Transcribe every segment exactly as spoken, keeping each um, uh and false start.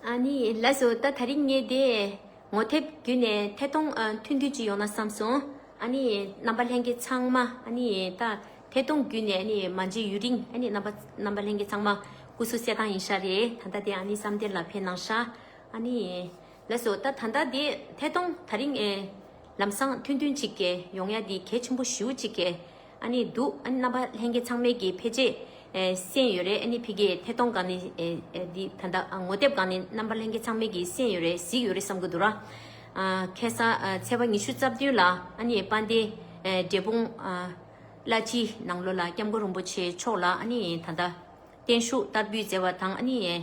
ཨ་ནི་ལགས་སོ། ད་དེ་རིང་ངས་དེ་ངོ་དེབ་བརྒྱུད་ནས་ཐད་གཏོང་ཨ་ཐུང་ཐུང་ཅིག་ཡོང་ན་བསམ་སོང་། ཨ་ནི་རྣམ་པ་ལྷན་རྒྱས་ཚང་མ་ཨ་ནི་ད་ཐད་གཏོང་བརྒྱུད་ནས་ཨ་ནི་མ་མཇལ་ཡུན་རིང་ཨ་ནི་རྣམ་པ་རྣམ་པ་ལྷན་རྒྱས་ཚང་མ་སྐུ་གཟུགས་གསལ་ཐང་ཡིན་ཤག་རེད། ད་ལྟ་དེ་ཨ་ནི་བསམ་གཏན་ལ་ཕེབས་གནང་ཤག་ཨ་ནི་ལགས་སོ། ད་ད་ལྟ་དེ་ཐད་གཏོང་དེ་རིང་ཨེ་ལམ་སང་ཐུང་ཐུང་ཅིག་གི་ཡོང་ཡ་དེ་གལ་ཆེན་པོ་ཞེ་པོ་ཅིག་གི་ཨ་ནི་འདུག་ཨ་ནི་རྣམ་པ་ལྷན་རྒྱས་ཚང་མས་ཀྱི་ཕལ་ཆེར་ཨེ་གསན་ཡོད་རེད། ཨ་ནི་ཕ་གིའི་ཐད་གཏོང་སྒང་ནས་ཨེ་ཨེ་འདི་ད་ལྟ་ཨ་ངོ་དེབ་སྒང་ནས་རྣམ་པ་ལྷན་རྒྱས་ཚང་མས་ཀྱི་གསན་ཡོད་རེད། གཟིགས་ཡོད་རེད་བསམ་གྱི་འདུག་ར། ཨ་ཁ་སང་ཨ་ཚེས་པ་ཉི་ཤུ་རྩ་བདུན་ལ་ཨ་ནི་དཔལ་ལྡན་ཨེ་འབྲས་སྤུངས་ཨ་བླ་སྤྱིའི་ནང་ལོགས་ལ་སྐྱབས་མགོན་རིན་པོ་ཆེ་མཆོག་ལ་ཨ་ནི་ད་ལྟ་བརྟན་བཞུགས་བསྟར་འབུལ་མཛད་པ་དང་ཨ་ནི་ཨེ་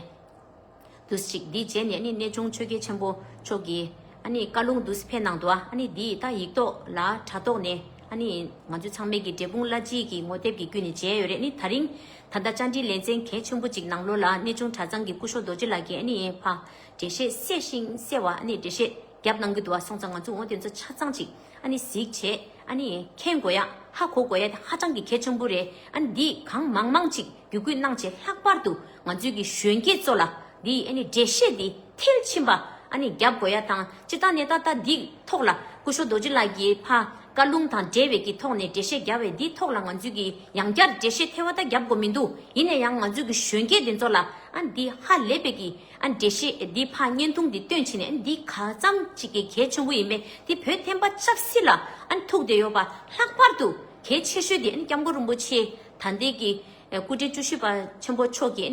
འདུག་ཅིག་འདི་རྗེས་ནས་ཨ་ནི་གནས་ཆུང་ཆོས་རྒྱལ་ཆེན་པོ་མཆོག་གིས་ཨ་ནི་བཀའ་ལུང་འདུག་ཕེབས་གནང་འདུག་ཨ་ནི་འདི་ད་ཡིག་ཐོག་ལ་དྲ་ཐོག་ནས་ཨ་ནི་ང་ཚོ་ཚང་མས་ཀྱི་འབྲས་སྤུངས་བླ་སྤྱི་གི་ངོ་དེབ་ཀྱི་བརྒྱུད་ནས་མཇལ་ཡོད་རེད། ཨ་ནི་ད་རིང་ད་ལྟ་བཅར་འདྲི་ལེ་ཚན་གལ་ཆེན་པོ་ཅིག་ནང་ལོགས་ལ་གནས་ཆུང་གྲྭ་ཚང་གི་སྐུ་ཞབས་རྡོ་རྗེ་ལགས་ཀྱིས་ཨ་ནི་ཕར་འགྲེལ་བཤད་གསལ་ཞིང་གསལ་བ་ཨ་ནི་འགྲེལ་བཤད་རྒྱབ་གནང་གི་འདུག་བ། སོང་ཙང་ང་ཚོ་འོ་དེ་ཚོ་ཆ་ཚང་ཅིག་ཨ་ནི་གཟིགས་བྱས་ཨ་ནི་མཁྱེན་དགོས་ཡ་ཧ་གོ་དགོས་ཡ་དེ་ཧ་ཅང་གི་གལ་ཆེན་པོ་རེད། ཨ་ནི་འདི་གང་མང་མང་ཅིག་བརྒྱུད་སྐུལ་གནང་བྱས་ལྷག་པར་དུ་ང་ཚོའི་གི་གཞོན་སྐྱེས་ཚོ་ལ་འདི་ཨ་ནི་འགྲེལ་བཤད་འདི་མཐིལ་ཕྱིན་པ་ཨ་ནི་རྒྱབ་དགོས་ཡ་དང་། སྤྱིར་བཏང་ནས་ད་ལྟ་འདི་ཐོག་ལ་སྐུ་ཞབས་རྡོ་རྗེ་ལགས་ཀྱིས་ཕ་བཀའ་ལུང་དང་འབྲེལ་བའི་གི་ཐོག་ནས་འགྲེལ་བཤད་རྒྱབ་པའི་འདི་ཐོག་ལ་ང་ཚོའི་གི་ཡང་བསྐྱར་འགྲེལ་བཤད་ཐེ་བ་ད་རྒྱབ་དགོས་མི་འདུག་ཡིན་ན་ཡང་ང་ཚོའི་གི་གཞོན་སྐྱེས་འདི་ཚོ་ལ་ཨ་ནི་འདི་ཧ་ལས་པའི་གི་ཨ་འགྲེལ་བཤད་འདི་ཕར་བརྙན་ཐུང་འདི་སྟོན་བྱས་ནས་ཨ་འདི་ག་ཙམ་ཅིག་གི་གལ་ཆེན་པོ་ཡིན་པས། འདི་བོད་བསྟན་པ་ཆབ་སྲིད་ལ་ཨ་ཐུག་བསྡད་ཡོད་པ། ལྷག་པར་དུ་གལ་ཆེ་ཤོས་འདི་ཨ་སྐྱབས་མགོན་རིན་པོ་ཆེ་ད་ལྟའི་གི་སྐུ་ཕྲེང་བཅུ་བཞི་པ་ཆེན་པོ་མཆོག་གི་ཨ་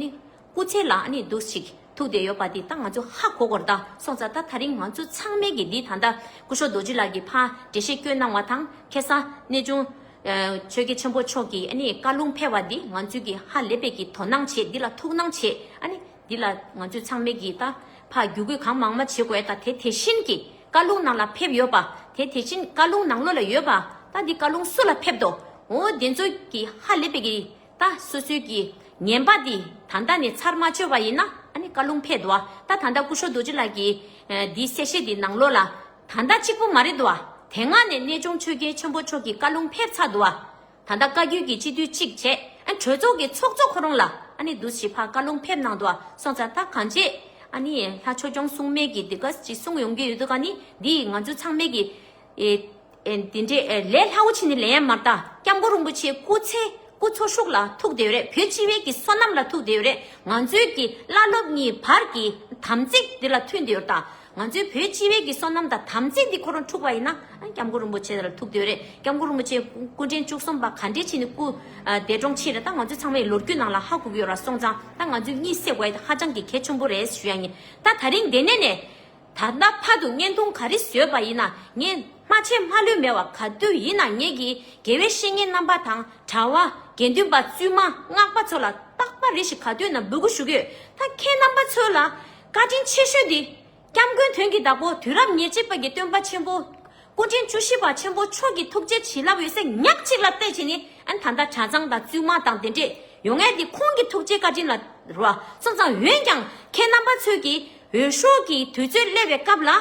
སྐུ་ཚེ་ལ་ཨ་འདུག་ཅིག་ཐུག་བསྡད་ཡོད་པ་འདི་ད་ང་ཚོ་ཧ་གོ་དགོས་རེད། ད་སོང་ཙང་ད་ད་རིང་ང་ཚོ་ཚང་མས་གི་འདི་ད་ལྟ་སྐུ་ཞབས་རྡོ་རྗེ་ལགས་ཀྱིས་ཕར་འགྲེལ་བཤད་བསྐྱོན་གནང་བ་དང་། ཁ་སང་གནས་ཆུང་ཆོས་རྒྱལ་ཆེན་པོ་མཆོག་གིས་ཨ་ནི་བཀའ་ལུང་ཕེབས་པ་འདི་ང་ཚོས་ཀྱི་ཧ་ལས་པའི་ཀྱི་དོ་སྣང་བྱེད། འདི་ལ་ཐུགས་སྣང་བྱེད། ཨ་ནི་འདི་ལ་ང་ཚོས་ཚང་མས་ཀྱི་ད་ཕར་བརྒྱུད་སྐུལ་གང་མང་མང་བྱེད་དགོས། ད་དེ་དེ་བཞིན་གྱི་བཀའ་ལུང་ནང་ལ་ཕེབས་ཡོད་པ། དེ་དེ་བཞིན་བཀའ་ལུང་ནང་ལོགས་ལ་ཡོད་པ། ད་འདི་བཀའ་ལུང་སུ་ལ་ཕེབས་དོ། འོ་དེ་ཚོ་ཀྱི་ཧ་ལས་པའི་ཀྱི་ད་སོ་སོའི་ཀྱི་ངན་པ་འདི་ད་ལྟ་ནས་ཚར་མ་ཆོད་པ་ཡིན་ན་ཨ་ནི་བཀའ་ལུང་ཕེབས་འདུག་བ། ད་ད་ལྟ་སྐུ་ཞབས་རྡོ་རྗེ་ལགས་ཀྱི་འདི་གསལ་བཤད་འདི་ནང་ལོགས་ལ་ད་ལྟ་གཅིག་པུ་མ་རེད་འདུག་བ། དེ་སྔ་ནས་གནས་ཆུང་ཆོས་རྒྱལ་ཆེན་པོ་མཆོག་གི་བཀའ་ལུང་ཕེབས་ཚར་འདུག་བ། ད་ལྟ་བཀའ་བརྒྱུད་ཀྱི་སྤྱི་འཐུས་གཅིག་བྱས། ཨ་གྲོས་ཚོགས་ཀྱི་ཚོགས་གཙོ་ཁོ་རང་ལ་ཨ་ནི་འདུག་ཞིག་ཕར་བཀའ་ལུང་ཕེབས་གནང་འདུག་བ། སོང་ཙང་ད་གང་བྱེད་ཨ་ནི་ལྷ་ཆོས་སྐྱོང་སྲུང་མས་ཀྱི་འདི་ག་ཅིག་གསུང་ཡོང་གི་ཡོད་འདུག་ག་ནི་འདི་ང་ཚོ་ཚང་མས་ཀྱི་ཨེ་ཨེ་འདི་འདྲའི་ཨེ་ལས་སླ་བོ་བྱས་ནས་ལེན་ཡ་མ་རེད། ད་སྐྱབས་མགོན་རིན་པོ་ཆེ་སྐུ་ཚེ་སྐུ་འཚོ་བཞུགས་ལ་ཐུག་བསྡད་ཡོད་རེད། བོད་སྤྱི་བའི་གི་བསོད་ནམས་ལ་ཐུག་བསྡད་ཡོད་རེད། ང་ཚོའི་གི་བླ་སློབ་གཉིས་བར་གྱི་དམ་ཚིག་འདི་ལ་མཐུན་བསྡད་ཡོད་རེད། ད་ང་ཚོའི་བོད་སྤྱི་བའི་གི་བསོད་ནམས་དང་དམ་ཚིག་འདི་ཁོ་རང་འཁྲུག་པ་ཡིན་ན་ཨ་སྐྱབས་མགོན་རིན་པོ་ཆེ་ལ་ཐུག་བསྡད་ཡོད་རེད། སྐྱབས་མགོན་རིན་པོ་ཆེ་སྐུ་ཕྲེང་བཅུ་གསུམ་པ་ག་འདྲས་བྱས་ནས་སྐུ་ཨ་འདས་གྲོངས་ཕྱིན་རེད། ད་ང་ཚོ་ཚང་མའི་ལོ་རྒྱུས་ནང་ལ་ཧ་གོ་གི་ཡོད་ར། སོང་ཙང་ད་ང་ཚོས་གཉིད་སད་དགོས་ཡ་ཧ་ཅང་གི་གལ་ཆེན་པོ་རེད་ཞུ་ཡ་ཡིན། ད་ད་རིང་དེ་ནས་ནས་ད་ལྟ་བར་དུ་བརྙན་ཐུང་ག་རེ་བཟོས་པ་ཡིན་ན་ངས་མ་བྱས་མ་ལུས་མེད་པ། ག་དུས་ཡིན་ན་ངེད་ཀྱི་དགེ་བའི་བཤེས་གཉེན་རྣམ་པ་དང་གྲྭ་བ་དགེ་འདུན་པ་བཙུན་མ་སྔགས་པ་ཚོ་ལ་རྟག་པར་རེ་ཞིག་ག་དུས་ན་འབོད་སྐུལ་ཞུ་གི་ཡོད། ད་ཁྱེད་རྣམ་པ་ཚོ་ལ་བཀའ་དྲིན་ཆེ་ཤོས་འདི། སྐྱབས་མགོན་དོན་གྱི་བདག་པོ་དུས་རབས་ཉེར་གཅིག་པ་གི་སྟོན་པ་ཆེན་པོ་སྐུ་ཕྲེང་བཅུ་བཞི་པ་ཆེན་པོ་མཆོག་གི་ཐུགས་རྗེ་བྱིན་རླབས་འོད་ཟེར་ཉག་གཅིག་ལ་བལྟས་བྱས་ནས་ཨ་ནི་ད་ལྟ་གྲྭ་ཚང་དང་བཙུན་མ་དང་དེ་འདྲས་ཡོང་ཡས་འདི་ཁོང་གི་ཐུགས་རྗེ་བཀའ་དྲིན་ལ་རོ། སོང་ཙང་འོན་ཀྱང་ཁྱེད་རྣམ་པ་ཚོས་ཀྱི་འོས་ཤོག་གི་དུས་ཚོད་སླེབས་པའི་སྐབས་ལ་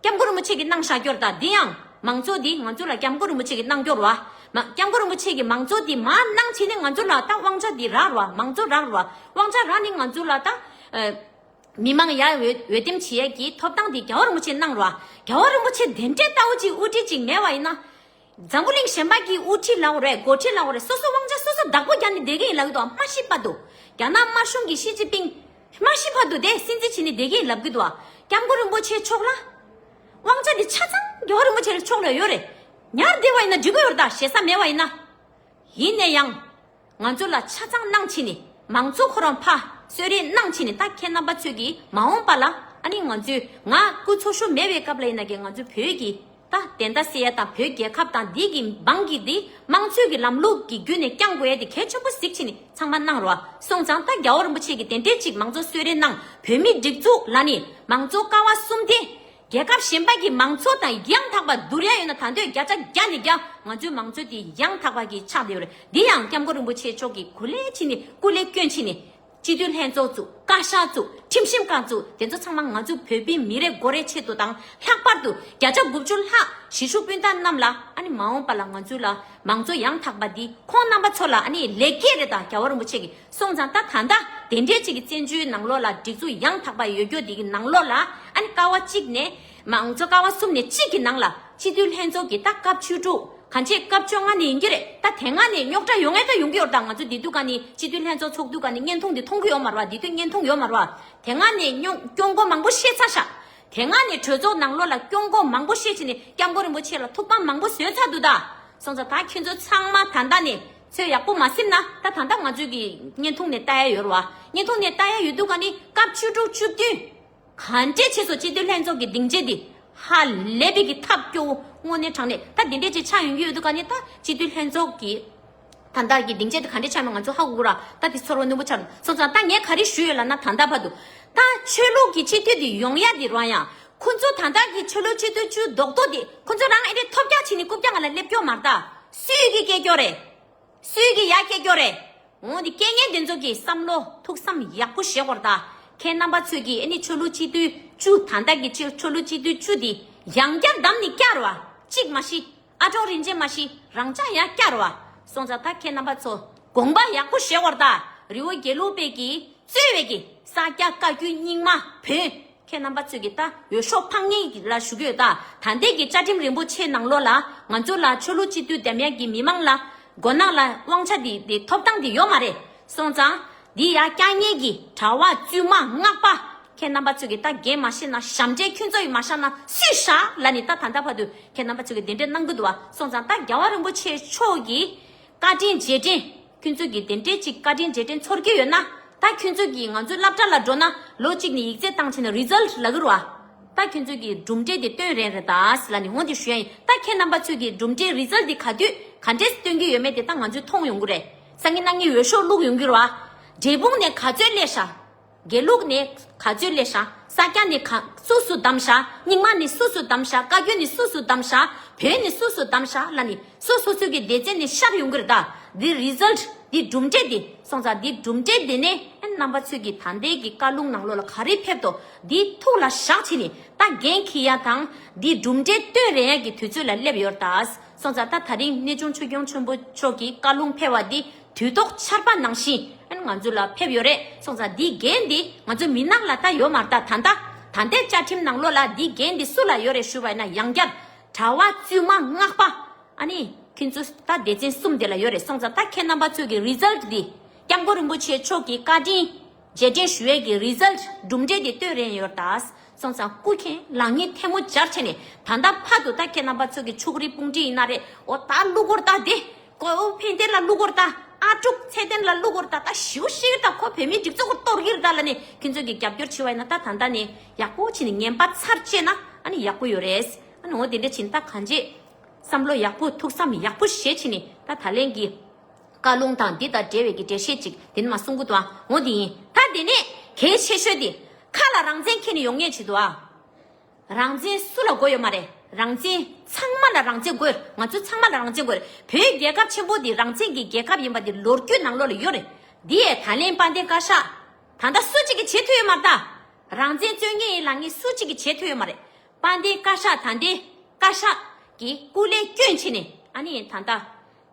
སྐྱབས་མགོན་རིན་པོ་ཆེ་གིས་གནང་བཞག་རྒྱུ་རེད། ད་འདི་ཡང་མང་གཙོ་འདི་ང་ཚོ་ལ་སྐྱབས་མགོན་རིན་པོ་ཆེ་གིས་གནང་རྒྱུ་རེད་བ། མ་སྐྱབས་མགོན་རིན་པོ་ཆེ་གིས་མང་གཙོ་འདི་མར་གནང་བྱས་ནས་ང་ཚོ་ལ་ད་དབང་ཆ་འདི་རག་རེད་བ། མང་གཙོ་རག་རེད་བ། དབང་ཆ་རག་ནས་ང་ཚོ་ལ་ད་ཨ། མི་མང་ཡར་འོས་འོས་འདེམས་བྱེད་ཡས་ཀྱི་ཐོབ་ཐང་དེ་རྒྱལ་བ་རིན་པོ་ཆེས་གནང་རོགས། རྒྱལ་བ་རིན་པོ་ཆེ་དེ་འདྲའི་ལྟ་བུ་ཅིག་དབུ་ཁྲིད་ཅིག་མེད་པ་ཡིན་ན། འཛམ་བུ་གླིང་གཞན་པ་གི་དབུ་ཁྲིད་ལབ་དགོས་རེད། འགོ་ཁྲིད་ལབ་དགོས་རེད། སོ་སོ་དབང་ཆ་སོ་སོ་བདག་པོ་རྒྱག་ནས་བསྡད་ཀྱི་ཡིན་ལབ་ཀྱི་འདུག་མ་ཤི་བར་དུ། རྒྱ་ནག་དམར་གཞུང་གི་ཞི་ཅིན་ཕིང་མ་ཤི་བར་དུ་དེ་སྲིད་འཛིན་བྱས་ནས་བསྡད་ཀྱི་ཡིན་ལབ་ཀྱི་འདུག་སྐྱབས་མགོན་རིན་པོ་ཆེ་མཆོག་ལ། དབང་ཆ་དེ་ཆ་ཚང་རྒྱལ་བ་རིན་པོ་ཆེ་ལ་མཆོག་ལ་ཡོད་རེད། ཉར་བསྡད་པ་ཡིན་ན་འགྲིག་གི་ཡོད་རེད། ད་ཞེ་ས་མེད་པ་ཡིན་ན། ཡིན་ན་ཡང་། ང་ཚོ་ལ་ཆ་ཚང་གནང་བྱས་ནས་མང་གཙོ་ཁོ་རང་ཕར་གསོལ་རས་གནང་བྱས་ནས། ད་ཁྱེད་རྣམ་པ་ཚོས་ཀྱིས་མ་འོངས་པ་ལ་ཨ་ནི་ང་ཚོས་ང་སྐུ་འཚོ་བཞུགས་མེད་པའི་སྐབས་ལ་ཡིན་ན་ཀྱང་ང་ཚོ་བོད་ཀྱི་ ད་བདེན་མཐའ་གསལ་ཡ་དང་བོད་རྒྱལ་ཁབ་དང་འདི་གི་འབངས་ཀྱི་འདི་དམངས་གཙོའི་གི་ལམ་ལུགས་ཀྱི་བརྒྱུད་ནས་བསྐྱང་དགོས་ཡ་དེ་གལ་ཆེན་པོ་གཟིགས་བྱས་ནས་ཚང་མ་གནང་རོགས། སོང་ཙང་ད་རྒྱལ་བ་རིན་པོ་ཆེ་གིས་དེ་འདྲའི་ཅིག་མང་གཙོ་གསོལ་རས་གནང་། བོད་མིའི་སྒྲིག་འཛུགས་ལ་ནི་མང་གཙོ་ཀ་བ་གསུམ་དེ་རྒྱལ་ཁབ་གཞན་པ་གི་མང་གཙོ་དང་ཡང་དག་པ་བསྡུར་ཡ་ཡོད་ན་ད་འདོད་བརྒྱ་ཆ་བརྒྱ་ནས་བརྒྱ་ང་ཚོའི་མང་གཙོ་དེ་ཡང་དག་པ་གི་ཆགས་བསྡད་ཡོད་རེད། འདི་ཡང་སྐྱབས་མགོན་རིན་པོ་ཆེ་མཆོག་གིས་གུ་ལས་ཕྱིན་ནས་སྐུ་ལས་བསྐྱོན་ཕྱིན་ནས། སྤྱི་འཐུས་ལྷན་ཚོགས་བཙུགས། བཀའ་ཤག་བཙུགས། ཁྲིམས་ཞིབ་ཁང་བཙུགས། དེ་ཚོ་ཚང་མ་ང་ཚོ་བོད་པའི་མི་རེ་ངོ་རེའི་ཆེད་དུ་དང་། ལྷག་པར་དུ་བརྒྱ་ཆ་དགུ་བཅུ་ལྷག་གཞིས་བཞུགས་སྤུན་ཟླ་རྣམས་ལ་ཨ་ནི་མ་འོངས་པ་ལ་ང་ཚོ་ལ་མང་གཙོ་ཡང་དག་པ་འདི་ཁོང་རྣམ་པ་ཚོ་ལ་ཨ་ནི་ལེགས་སྐྱེས་རེད། ད་རྒྱལ་བ་རིན་པོ་ཆེ་གིས་སོང་ཙང་ད་ད་ལྟ་དེ་འདྲའི་ཅིག་གི་བཙན་བྱོལ་ནང་ལོགས་ལ་སྒྲིག་འཛུགས་ཡང་དག་པ་ཡོད་རྒྱུ་འདི་གི་ནང་ལོགས་ལ་ཨ་ནི་ཀ་བ་གཅིག་ནས་མང་གཙོ་ཀ་བ་གསུམ་ནས་གཅིག་གི་ནང་ལ་སྤྱི་འཐུས་ལྷན་ཚོགས་ཀྱི་ད་སྐབས་བཅུ་དྲུག་གང་ཅི་སྐབས་བཅོ་ལྔ་ནས་ཡིན་གྱི་རེད། ད་དེ་སྔ་ནས་རྙོག་དྲ་ཡོང་ངེས་ད་ཡོང་གི་ཡོད་རེད། ད་ང་ཚོ་འདི་དུས་ག་ནས་སྤྱི་འཐུས་ལྷན་ཚོགས་ཚོགས་དུས་ག་ནས་བརྙན་ཐུང་འདི་མཐོང་གི་ཡོད་མ་རེད་བ། འདི་དུས་བརྙན་ཐུང་ཡོད་མ་རེད་བ། དེ་སྔ་ནས་རྙོག་སྐྱོན་འགོ་མང་པོ་བཤད་ཚར་ཤག་དེ་སྔ་ནས་གྲོས་ཚོགས་ནང་ལོགས་ལ་སྐྱོན་འགོ་མང་པོ་བཤད་བྱས་ནས་སྐྱབས་མགོན་རིན་པོ་ཆེ་ལ་ཐུགས་ཕམ་མང་པོ་བཟོས་ཚར་འདུག་ད་སོང་ཙང་ད་ཁྱོད་ཚོ་ཚང་མ་ད་ལྟ་ནས་ཚོད་ཡག་པོ་མ་ཟིན་ན་ད་ད་ལྟ་ང་ཚོའི་གི་བརྙན་ཐུང་ནས་ལྟ་ཡ་ཡོད་རེད་བ། བརྙན་ཐུང་ནས་ལྟ་ཡ་ཡོད་དུས་ག་ནས་སྐབས་བཅུ་དྲུག་བཅུ་བདུན། ག་འདྲས་བྱས་སོང་། སྤྱི་འཐུས་ལྷན་ཚོགས་ཀྱི་སྡིངས་ཆ་འདི་ཧ་ལས་པའི་གི་ཐབས་སྐྱོ་བོ་དངོས་གནས་དྲང་གནས་ད་འདི་འདྲས་ཅིག་ཆགས་ཡོང་གི་ཡོད་དུས་ག་ནས་ད་སྤྱི་འཐུས་ལྷན་ཚོགས་ཀྱི་ད་ལྟ་གི་སྡིངས་ཆ་འདི་ག་འདྲས་ཆགས་མིན་ང་ཚོ་ཧ་གོ་གི་ར། ད་འདི་ཚོར་བ་རྣོན་པོ་ཆགས་སོང་ཙང་ད་ངས་ག་རེ་ཞུས་ཡོད་ལབ་ན་ད་ལྟ་བར་དུ་ད་ཆོས་ལུགས་ཀྱི་སྤྱི་འཐུས་འདི་ཡོང་ཡ་འདི་རང་ཡང་ཁོ་ཚོ་ད་ལྟ་གི་ཆོས་ལུགས་སྤྱི་འཐུས་བཅུ་རྡོག་རྡོག་འདི་ཁོ་ཚོ་རང་ཨེ་འདྲས་ཐོབ་རྒྱག་བྱས་ནས་རྐུབ་བཀྱག་ང་ལ་སླེབས་སྐྱོ་མ་རེད་ད། སུས་གི་སྐད་སྐྱོ་རེད། སུས་ཀྱིས་ཡ་སྐད་སྐྱོ་རེད། འོ་འདི་སྐད་ངན་དེ་ཚོ་གི་བསམ་བློ་ཐུགས་བསམ་ཡག་པོ་བཞེས་དགོས་རེད་ད། ཁྱེད་རྣམ་པ་ཚོས་ཀྱིས་ཨ་ནི་ཆོས་ལུགས་སྤྱི་འཐུས་བཅུ་ད་ལྟ་གི་ཆོས་ཆོས་ལུགས་སྤྱི་འཐུས་བཅུ་འདི་ཡང་བསྐྱར་བདམས་ནས་བསྐྱར་བ་གཅིག་མ་གཞི་ཨ་ཀྲོག་རིན་ཆེན་མ་གཞི་རང་ཅག་ཡང་བསྐྱར་བ་སོང་ཙང་ད་ཁྱེད་རྣམ་པ་ཚོ་དགོངས་པ་ཡག་པོ་བཞེས་དགོས་རེད་ད། རི་བོ་དགེ་ལུགས་པའི་གི་གཙོས་པའི་གི་ས་སྐྱ་བཀའ་བརྒྱུད་རྙིང་མ་བོན། ཁྱེད་རྣམ་པ་ཚོས་ཀྱིས་ད་འོས་ཤོག་འཕང་མཁན་ལ་ཞུ་གི་ཡོད་ད། ད་ལྟའི་གི་བཅའ་ཁྲིམས་རིན་པོ་ཆེ་ནང་ལོགས་ལ་ང་ཚོ་ལ་ཆོས་ལུགས་སྤྱི་འཐུས་འདེམས་ཡག་གི་མི་མང་ལ་མགོ་ནག་ལ་དབང་ཆ་འདི་འདི་ཐོབ་ཐང་འདི་ཡོད་མ་རེད། སོང་ཙང་འདི་ཡར་བསྐྱངས་མཁན་གྱི་གྲྭ་པ་བཙུན་མ་སྔགས་པ་ཁྱེད་རྣམ་པ་ཚོས་ཀྱིས་ད་འགན་མ་བཞེས་ན་ཞབས་འདྲེན་ཁྱོད་ཚོ་ཡིས་མ་བཞག་ན་སུས་བཞག་ལབ་ནས་ད་ད་ལྟ་བར་དུ་ཁྱེད་རྣམ་པ་ཚོས་ཀྱིས་འདི་འདྲས་གནང་གི་འདུག་བ། སོང་ཙང་ད་རྒྱལ་བ་རིན་པོ་ཆེ་མཆོག་གི་བཀའ་དྲིན་རྗེས་དྲན། ཁྱོད་ཚོ་གིས་དེ་འདྲའི་ཅིག་བཀའ་དྲིན་རྗེས་དྲན་ཚོར་གྱི་ཡོད་ན། ད་ཁྱོད་ཚོ་གིས་ང་ཚོའི་སློབ་གྲྭ་ལ་འགྲོ་ན་ལོ་གཅིག་ནས་ཡིག་ཚད་བཏང་བྱས་ན་རི་ཛལ་ཊི་ལབ་ཀྱི་རེད་བ། ད་ཁྱོད་ཚོ་གིས་གྲུབ་འབྲས་དེ་སྟོན་རན་རེད་ད་ཟེར་ལབ་ནས་འོང་དེ་ཞུ་ཡ་ཡིན། ད་ཁྱེད་རྣམ་པ་ཚོ་གིས་གྲུབ་འབྲས་རི་ཛལ་ཊི་དེ་ག་དུས་ག་འདྲས་སྟོན་གྱི་ཡོད་མེད་དེ་ད་ང་ཚོས་མཐོང་ཡོང་གི་རེད། སང་ཉིན་གནངས་ཉིན་འོས་ཤོག་བླུག་ཡོང་གི་རེད་བ། འབྲས་སྤུངས་ནས་ག་ཚོད་སླེབས་ཤག་དགེ་ལུགས་ནས་ག་ཚོད་སླེབས་ཤག་ས་སྐྱ་ནས་ག་སུ་སུ་བདམས་ཤག་རྙིང་མ་ནས་སུ་སུ་བདམས་ཤག་བཀའ་བརྒྱུད་ནས་སུ་སུ་བདམས་ཤག་བོན་ནས་སུ་སུ་བདམས་ཤག་ལབ་ནས་སོ་སོ་སོ་གི་སྡེ་ཚན་ནས་ཤར་ཡོང་གི་རེད་ད། འདི་རི་ཛལ་ཊི་འདི་གྲུབ་འབྲས་འདི་སོང་ཙང་འདི་གྲུབ་འབྲས་འདི་ནས་ཨ་རྣམ་པ་ཚོས་ཀྱི་ད་ལྟའི་གི་བཀའ་ལུང་ནང་ལོགས་ལ་ག་རེ་ཕེབས་ཏོ་འདི་ཐུགས་ལ་བཞག་བྱས་ནས་ད་འགན་འཁྱེར་ཡ་དང་འདི་གྲུབ་འབྲས་སྟོན་རན་ཡ་གི་དུས་ཚོད་ལ་སླེབས་ཡོད་རེད་ད། སོང་ཙང་ད་ད་རིང་གནས་ཆུང་ཆོས་སྐྱོང་ཆེན་པོ་མཆོག་གི་བཀའ་ལུང་ཕེབས་པ་འདི་དུས་ཐོག་ཆར་པ་ནང་བཞིན་ཨ་ང་ཚོ་ལ་ཕེབས་ཡོད་རེད། སོང་ཙང་འདིའི་འགན་འདི་ང་ཚོ་མི་ནག་ལ་ད་ཡོད་མ་རེད་ད། ད་ལྟ་ད་ལྟའི་བཅའ་ཁྲིམས་ནང་ལོགས་ལ་འདིའི་འགན་འདི་སུ་ལ་ཡོད་རེད་ཞུ་བ་ཡིན་ན་ཡང་བསྐྱར་གྲྭ་པ་བཙུན་མ་སྔགས་པ་ཨ་ནི་ཁྱེད་ཚོ་ད་སྡེ་ཚན་གསུམ་དེ་ལ་ཡོད་རེད། སོང་ཙང་ད་ཁྱེད་རྣམ་པ་ཚོས་ཀྱི་རི་ཛལ་ཊི་འདི་སྐྱབས་མགོན་རིན་པོ་ཆེ་མཆོག་གི་བཀའ་དྲིན་རྗེས་དྲན་ཞུ་ཡས་ཀྱི་རི་ཛལ་ཊི་གྲུབ་འབྲས་དེ་སྟོན་རན་ཡོད་ད། སོང་ཙང་སྐུ་མཁྱེན་ལག་གཉིས་ཐལ་མོ་སྦྱར་བྱས་ནས་ད་ལྟ་བར་དུ་ད་ཁྱེད་རྣམ་པ་ཚོ་གི་ཕྱུགས་རིགས་སྤུན་འདྲེ་ཡིན་ན་རེད། འོ་ད་བླུག་གོ་ར་ད་དེ་ཀོ་ཕན་བདེ་ལ་བླུག་གོ་ར་ད་ཨ་ཀྲུག་ཚེ་བརྟན་ལ་བླུག་གོ་ར་ད་ད་ཞིའུ་ཤི་ད་ཁོ་བོད་མིའི་སྒྲིག་འཛུགས་ཀྱི་གཏོར་གྱི་རེད་ད་ལབ་ནས་ཁྱེད་ཚོ་གི་རྒྱབ་སྐྱོར་བྱེད་པ་ཡིན་ན་ད་ད་ལྟ་ནས་ཡག་པོ་བྱས་ནས་ངན་པ་ཚར་བཅད་ན་ཨ་ནི་ཡག་པོ་ཡོད་རེད། ཨ་ནི་འོ་དེ་འདྲ་བྱས་ན་ད་གང་བྱེད། བསམ་བློ་ཡག་པོ་ཐུགས་བསམ་ཡག་པོ་བཞེས་བྱས་ནས་ད་ད་ལན་གྱི་བཀའ་ལུང་དང་འདི་དང་འབྲེལ་བའི་གི་འགྲེལ་བཤད་ཅིག་དེ་ནས་མ་གསུང་གི་འདུག་ཨ། འོ་དེ་ཡིན། ད་དེ་ནས་གལ་ཆེ་ཤོས་དེ་ཁ་ལ་རང་བཙན་འཁྱེར་ནས་ཡོང་མཁན་ཅིག་འདུག་ཨ། རང་བཙན་སུ་ལ་དགོས་ཡོད་མ་རེད། རང་བཙན་ཚང་མ་ལ་རང་བཙན་དགོས། ང་ཚོ་ཚང་མ་ལ་རང་བཙན་དགོས་རེད། བོད་རྒྱལ་ཁབ་ཆེན་པོ་འདི་རང་བཙན་གྱི་རྒྱལ་ཁབ་ཡིན་པ་འདི་ལོ་རྒྱུས་ནང་ལོགས་ལ་ཡོད་རེད། འདི་ཡས་ད་ལན་དཔལ་ལྡན་བཀའ་ཤག་ད་ལྟ་སུ་གཅིག་གིས་བྱེད་ཐུབ་ཡོད་མ་རེད་ད། རང་བཙན་རྩོད་མཁན་ཡིན་ལབ་མཁན་སུ་གཅིག་གིས་བྱེད་ཐུབ་ཡོད་མ་རེད། དཔལ་ལྡན་བཀའ་ཤག་ད་ལྟའི་བཀའ་ཤག་གིས་སྐུ་ལས་བསྐྱོན་བྱས་ནས་ཨ་ནི་ད་ལྟ་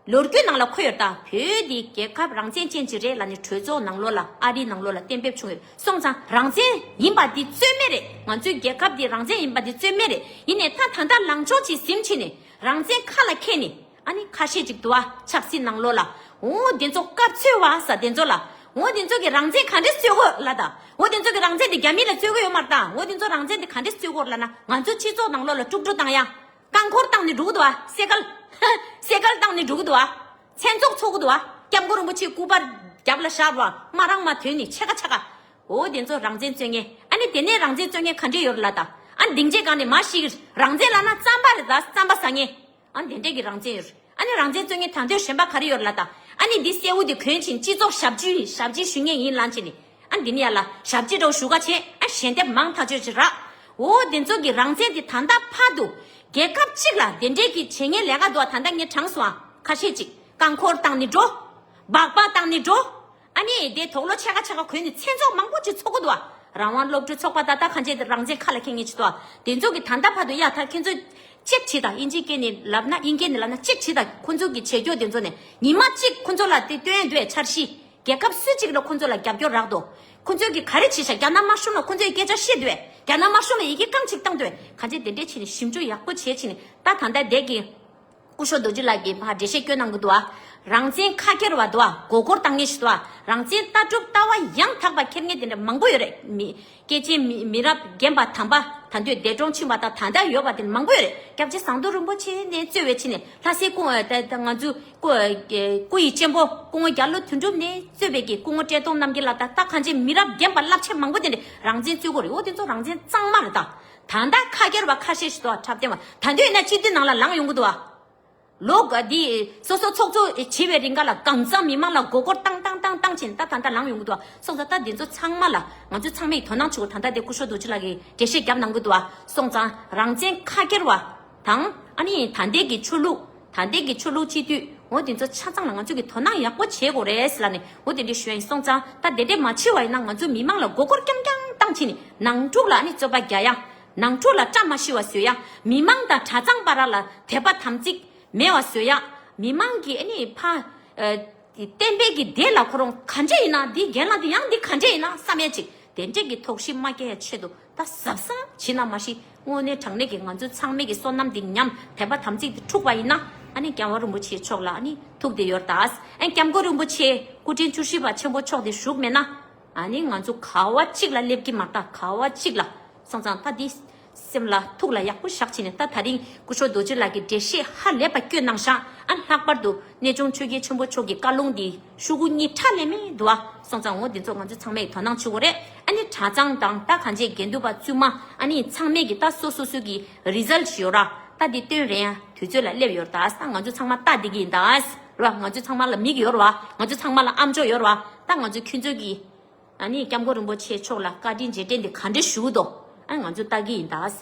ལོ་རྒྱུས་ནང་ལ་འཁོད་ཡོད་ད། བོད་འདི་རྒྱལ་ཁབ་རང་བཙན་ཅན་ཅིག་རེད་ལབ་ནས་གྲོས་ཚོགས་ནང་ལོགས་ལ་ཨ་རིའི་ནང་ལོགས་ལ་གཏན་འབེབས་བྱུང་ཡོད། སོང་ཙང་རང་བཙན་ཡིན་པ་འདི་རྩོད་མེད་རེད། ང་ཚོའི་རྒྱལ་ཁབ་འདི་རང་བཙན་ཡིན་པ་འདི་རྩོད་མེད་རེད། ཡིན་ནའི་ད་ད་ལྟ་ལངས་ཕྱོགས་ཅིག་ཟིན་བྱས་ནས་རང་བཙན་ཁ་ལ་འཁྱེར་ནས་ཨ་ནི་ཁ་ཤས་ཅིག་འདུག་བ། ཆབ་སྲིད་ནང་ལོགས་ལ་འོ་དེ་ཚོ་སྐབས་འཚོལ་བ་ཟེར་དེ་ཚོ་ལ་འོ་དེ་ཚོ་གི་རང་བཙན་ག་འདྲས་རྩོད་དགོས་ལབ་ད། འོ་དེ་ཚོ་གི་རང་བཙན་དེ་རྒྱ་མི་ལ་རྩོད་དགོས་ཡོད་མ་རེད་ད། འོ་དེ་ཚོ་རང་བཙན་དེ་ག་འདྲས་རྩོད་དགོས་ལབ་ན་ང་ཚོ་སྤྱི་ཚོགས་ནང་ལོགས་ལ་དཀྲུག་དཀྲུག་བཏང་ཡ། རྐང་འཁོར་བཏང་ནས་འགྲོ་གི་འདུག་བ། སེ་ཀལ། སེ་ཀལ་བཏང་ནས་འགྲོ་གི་འདུག་བ། མཚན་ཚོགས་ཚོགས་གི་འདུག་བ། སྐྱབས་མགོན་རིན་པོ་ཆེའི་སྐུ་པར་རྒྱབ་ལ་བཞག་བ། མ་རང་མ་དོན་ནི་ཕྱེད་ཀ་ཕྱེད་ཀ། འོ་དེ་ཚོ་རང་བཙན་རྩོད་མཁན། ཨ་ནི་དེ་ནས་རང་བཙན་རྩོད་མཁན་ག་འདྲས་ཡོད་རེད་ལབ་ད། ཨ་སྡིངས་ཆའི་སྒང་ནས་མར་ཤི་གི་རང་བཙན་ལབ་ན་རྩམ་པ་རེད་ད། རྩམ་པ་ཟ་མཁན། ཨ་དེ་འདྲས་ཀྱི་རང་བཙན་ཡོད་རེད། ཨ་ནི་རང་བཙན་རྩོད་མཁན་དང་དོད་གཞན་པ་ག་རེ་ཡོད་རེད་ལབ་ད། ཨ་ནི་འདི་གསལ་བོ་དེ་གོན་ཕྱིན་སྤྱི་ཚོགས་ཞབས་ཕྱི་ཞབས་ཕྱི་ཞུ་མཁན་ཡིན་ལབ་བྱས་ནས། ཨ་འདི་ནི་ཡ་ལ་ཞབས་ཕྱི་འདྲ་བོ་ཞུ་ག་བྱས། ཨ་ཞལ་འདེབས་མང་ཐག་ཆོད་ཅིག་རག་འོ་དེ་ཚོ་གི་རང་བཙན་དེ་ད་ལྟ་བར་དུ་རྒྱལ་ཁབ་གཅིག་ལ་དེ་འདྲས་ཀྱི་བྱེད་མཁན་ལས་ཀ་འདུག་ད་ལྟ་ངས་དྲངས་སོང་ཨ། ཁ་ཤས་ཅིག་རྐང་འཁོར་བཏང་ནས་འགྲོ། སྦག་སྦག་བཏང་ནས་འགྲོ། ཨ་ནི་དེ་དོག་ལོ་ཕྱེད་ཀ་ཕྱེད་ཀ་གོན་ནས་མཚན་ཚོགས་མང་པོ་ཅིག་ཚོགས་ཀྱི་འདུག་ཨ། རང་དབང་སློབ་ཕྲུག་ཚོགས་པ་ད་ལྟ་གང་བྱས་དེ་རང་བཙན་ཁ་ལ་འཁྱེར་མཁན་ཅིག་འདུག་ཨ། དེ་ཚོ་གི་ད་ལྟ་བར་དུ་ཡ་ད་ཁྱེད་ཚོ་ཅེག་བྱེད་དང་། དབྱིན་ཇིའི་སྐད་ནས་ལབ་ན། དབྱིན་སྐད་ནས་ལབ་ན་ཅེག་བྱེད་དང་། ཁོང་ཚོ་གི་བྱེད་སྐྱོ་དེ་ཚོ་ནས་ཉི་མ་གཅིག་ཁོང་ཚོ་ལ་དེ་སྟོན་འདོད་འཆར་གཞི། རྒྱལ་ཁབ་སུ་གཅིག་ལ་ཁོང་ཚོ་ལ་རྒྱབ་སྐྱོར་རག་འདུག་ཁོང་ཚོས་གི་ག་རེ་བྱེད་ཤག་རྒྱ་ནག་དམར་གཞུང་ལ་ཁོང་ཚོས་སྐད་ཆ་བཤད་འདོད། རྒྱ་ནག་དམར་གཞུང་ལ་ཡི་གེ་རྐང་གཅིག་བཏང་འདོད། གང་བྱས་དེ་འདྲས་བྱས་ནས་ཞིབ་འཇུག་ཡག་པོ་བྱས་བྱས་ནས་ད་ད་ལྟ་དེ་གི་སྐུ་ཞབས་རྡོ་རྗེ་ལགས་ཀྱིས་ཕར་འགྲེལ་བཤད་སྐྱོན་གནང་གི་འདུག་ཨ། རང་བཙན་ཁ་ཁྱེར་བ་འདུག་ཨ། མགོ་སྐོར་བཏང་མཁན་ཞིག་འདུག་ཨ། རང་བཙན་ལྟ་གྲུབ་ལྟ་བ་ཡང་དག་པ་འཁྱེར་མཁན་དེ་འདྲ་མང་པོ་ཡོད་རེད། མི་སྐྱེས་ཆེན་མི་མི་རབས་རྒན་པ་དམ་པ་ད་འདོད་འདས་གྲོངས་ཕྱིན་པ་དང་ད་ལྟ་ཡོད་པ་དེ་མང་པོ་ཡོད་རེད། སྐྱབས་རྗེ་ཟམ་གདོང་རིན་པོ་ཆེ་ནས་གཙོས་པའི་ཕྱི་ནས་ལྷ་སའི་སྐུ་ད་ད་ང་ཚོའི་སྐུ་སྐུ་ཡི་གཅེན་པོ་སྐུ་ངོ་རྒྱ་ལོ་དོན་གྲུབ་ནས་གཙོས་པའི་གི་སྐུ་ངོ་བཀྲས་མཐོང་རྣམ་རྒྱལ་ལགས་དང་ད་གང་ཅི་མི་རབས་རྒན་པ་རླབས་ཆེན་མང་པོ་དེ་འདྲས་རང་བཙན་རྩོད་གོ་རེད། འོ་དེ་ཚོ་རང་བཙན་གཙང་མ་རེད་ད། ད་ལྟ་ཁ་ཁྱེར་བ་ཁ་ཤས་ཤིག་འདུག་ཨ། འཁྲབ་སྟོན་བ་ད་འདོད་ཡིན་ན་སྤྱི་འཐུས་ནང་ལ་ལངས་ཡོང་གི་འདུག་ཨ། ལོ་འདི་སོ་སོ་ཚོགས་གཙོ་བྱེད་པའི་རིང་ག་ལ་གང་ཚང་མི་མང་ལ་མགོ་སྐོར་བཏང་བཏང་བཏང་བཏང་བྱས་ནས་ད་ད་ལྟ་ལངས་ཡོང་གི་འདུག་ཨ། སོང་ཙང་ད་འདི་ཚོ་ཚང་མ་ལ་ང་ཚོ་ཚང་མས་དོ་སྣང་བྱེད་དགོས། ད་ལྟ་དེ་སྐུ་ཞབས་རྡོ་རྗེ་ལགས་ཀྱིས་འགྲེལ་བཤད་བརྒྱབ་གནང་གི་འདུག་ཨ། སོང་ཙང་རང་བཙན་ཁ་ཁྱེར་བ་དང་ཨ་ནི་ད་ལྟའི་གི་ཆོས་ལུགས་ད་ལྟའི་གི་ཆོས་ལུགས་སྤྱི་འཐུས་འོ་དེ་ཚོ་ཆ་ཚང་ལ་ང་ཚོ་གི་དོ་སྣང་ཡག་པོ་བྱེད་དགོས་རེད་ལབ་ནས་འོ་དེ་འདྲ་ཞུ་ཡ་ཡིན། སོང་ཙང་ད་དེ་འདྲས་མ་བྱེད་པ་ཡིན་ན་ང་ཚོ་མི་མང་ལ་མགོ་སྐོར་རྐྱང་རྐྱང་བཏང་བྱས་ནས་ནང་འཁྲུག་ལ་ཨ་ནི་རྩོད་པ་རྒྱག་ཡ། ནང་འཁྲུག་ལ་བཀྲ་མ་ཤིས་པ་བཟོ་ཡ། མི་མང་དང་གྲྭ་ཚང་བར་ལ་དད་པ་དམ་ཚིག་མེད་པ་བཟོ་ཡ། མི་མང་གིས་ཨ་ནི་ཕ་ཨ་བསྟན་པའི་གི་སྡེ་ལ་ཁོ་རང་ག་འདྲས་ཡིན་ན་འདི་རྒན་ལགས་འདི་ཡང་འདི་ག་འདྲས་ཡིན་ན་བསམ་ཡ་ཅིག་དེ་འདྲས་ཀྱི་དོགས་གཞི་མ་སྐྱེ་ཡ་ཆེད་དུ་ད་གཟབ་གཟབ་བྱེད་ན་མ་གཞི་དངོས་གནས་དྲང་གནས་ཀྱི་ང་ཚོ་ཚང་མའི་གི་བསོད་ནམས་འདི་ཉམས་དད་པ་དམ་ཚིག་འདི་འཁྲུགས་པ་ཡིན་ན་ཨ་ནི་སྐྱབས་མགོན་རིན་པོ་ཆེ་མཆོག་ལ་ཨ་ནི་ཐུག་བསྡད་ཡོད་རེད་ད། ཨ་ནི་སྐྱབས་མགོན་རིན་པོ་ཆེ་སྐུ་ཕྲེང་བཅུ་བཞི་པ་ཆེན་པོ་མཆོག་འདི་བཞུགས་མེད་ན་ཨ་ནི་ང་ཚོ་ག་བ་གཅིག་ལ་སླེབས་ཀྱི་མ་རེད་ད། ག་བ་གཅིག་ལ། སོང་ཙང་ད་འདི་སེམས་ལ་ཐུགས་ལ་ཡག་པོ་བཞག་བྱས་ནས་ད་ད་རིང་སྐུ་ཞབས་རྡོ་རྗེ་ལགས་ཀྱིས་འགྲེལ་བཤད་ཧ་ལས་པ་བསྐྱོན་གནང་ཤག་ཨ་ནི་ལྷག་པར་དུ་གནས་ཆུང་ཆོས་རྒྱལ་ཆེན་པོ་མཆོག་གི་བཀའ་ལུང་འདི་ཤོག་གུ་གཉིས་ཁྲ་ལས་མེད་འདུག་ཨ། སོང་ཙང་འོ་འདི་ཚོ་ང་ཚོ་ཚང་མས་དོ་སྣང་བྱེད་དགོས་རེད། ཨ་ནི་གྲྭ་ཚང་དང་ད་གང་ཅི་དགེ་འདུན་པ་བཙུན་མ་ཨ་ནི་ཚང་མས་ཀྱི་ད་སོ་སོ་སོ་གི་རི་ཛལ་ཊི་ཡོད་ར། ད་འདི་སྟོན་རན་ཡ་དུས་ཚོད་ལ་སླེབས་ཡོད་རེད་ད། ད་ང་ཚོ་ཚང་མ་ལྟ་བསྡད་ཀྱི་ཡིན་ད་ར། ང་ཚོ་ཚང་མ་ལ་མིག་ཡོད་ར་བ། ང་ཚོ་ཚང་མ་ལ་ཨམ་ཅོག་ཡོད་ར་བ། ད་ང་ཚོ་ཁྱོད་ཚོ་གི་ཨ་ནི་སྐྱབས་མགོན་རིན་པོ་ཆེ་མཆོག་ལ་བཀའ་དྲིན་རྗེས་དྲན་དེ་ག་འདྲ་ཞུ་འདུག་ཨ་ནི་ང་ཚོ་ལྟ་གི་ཡིན་ད།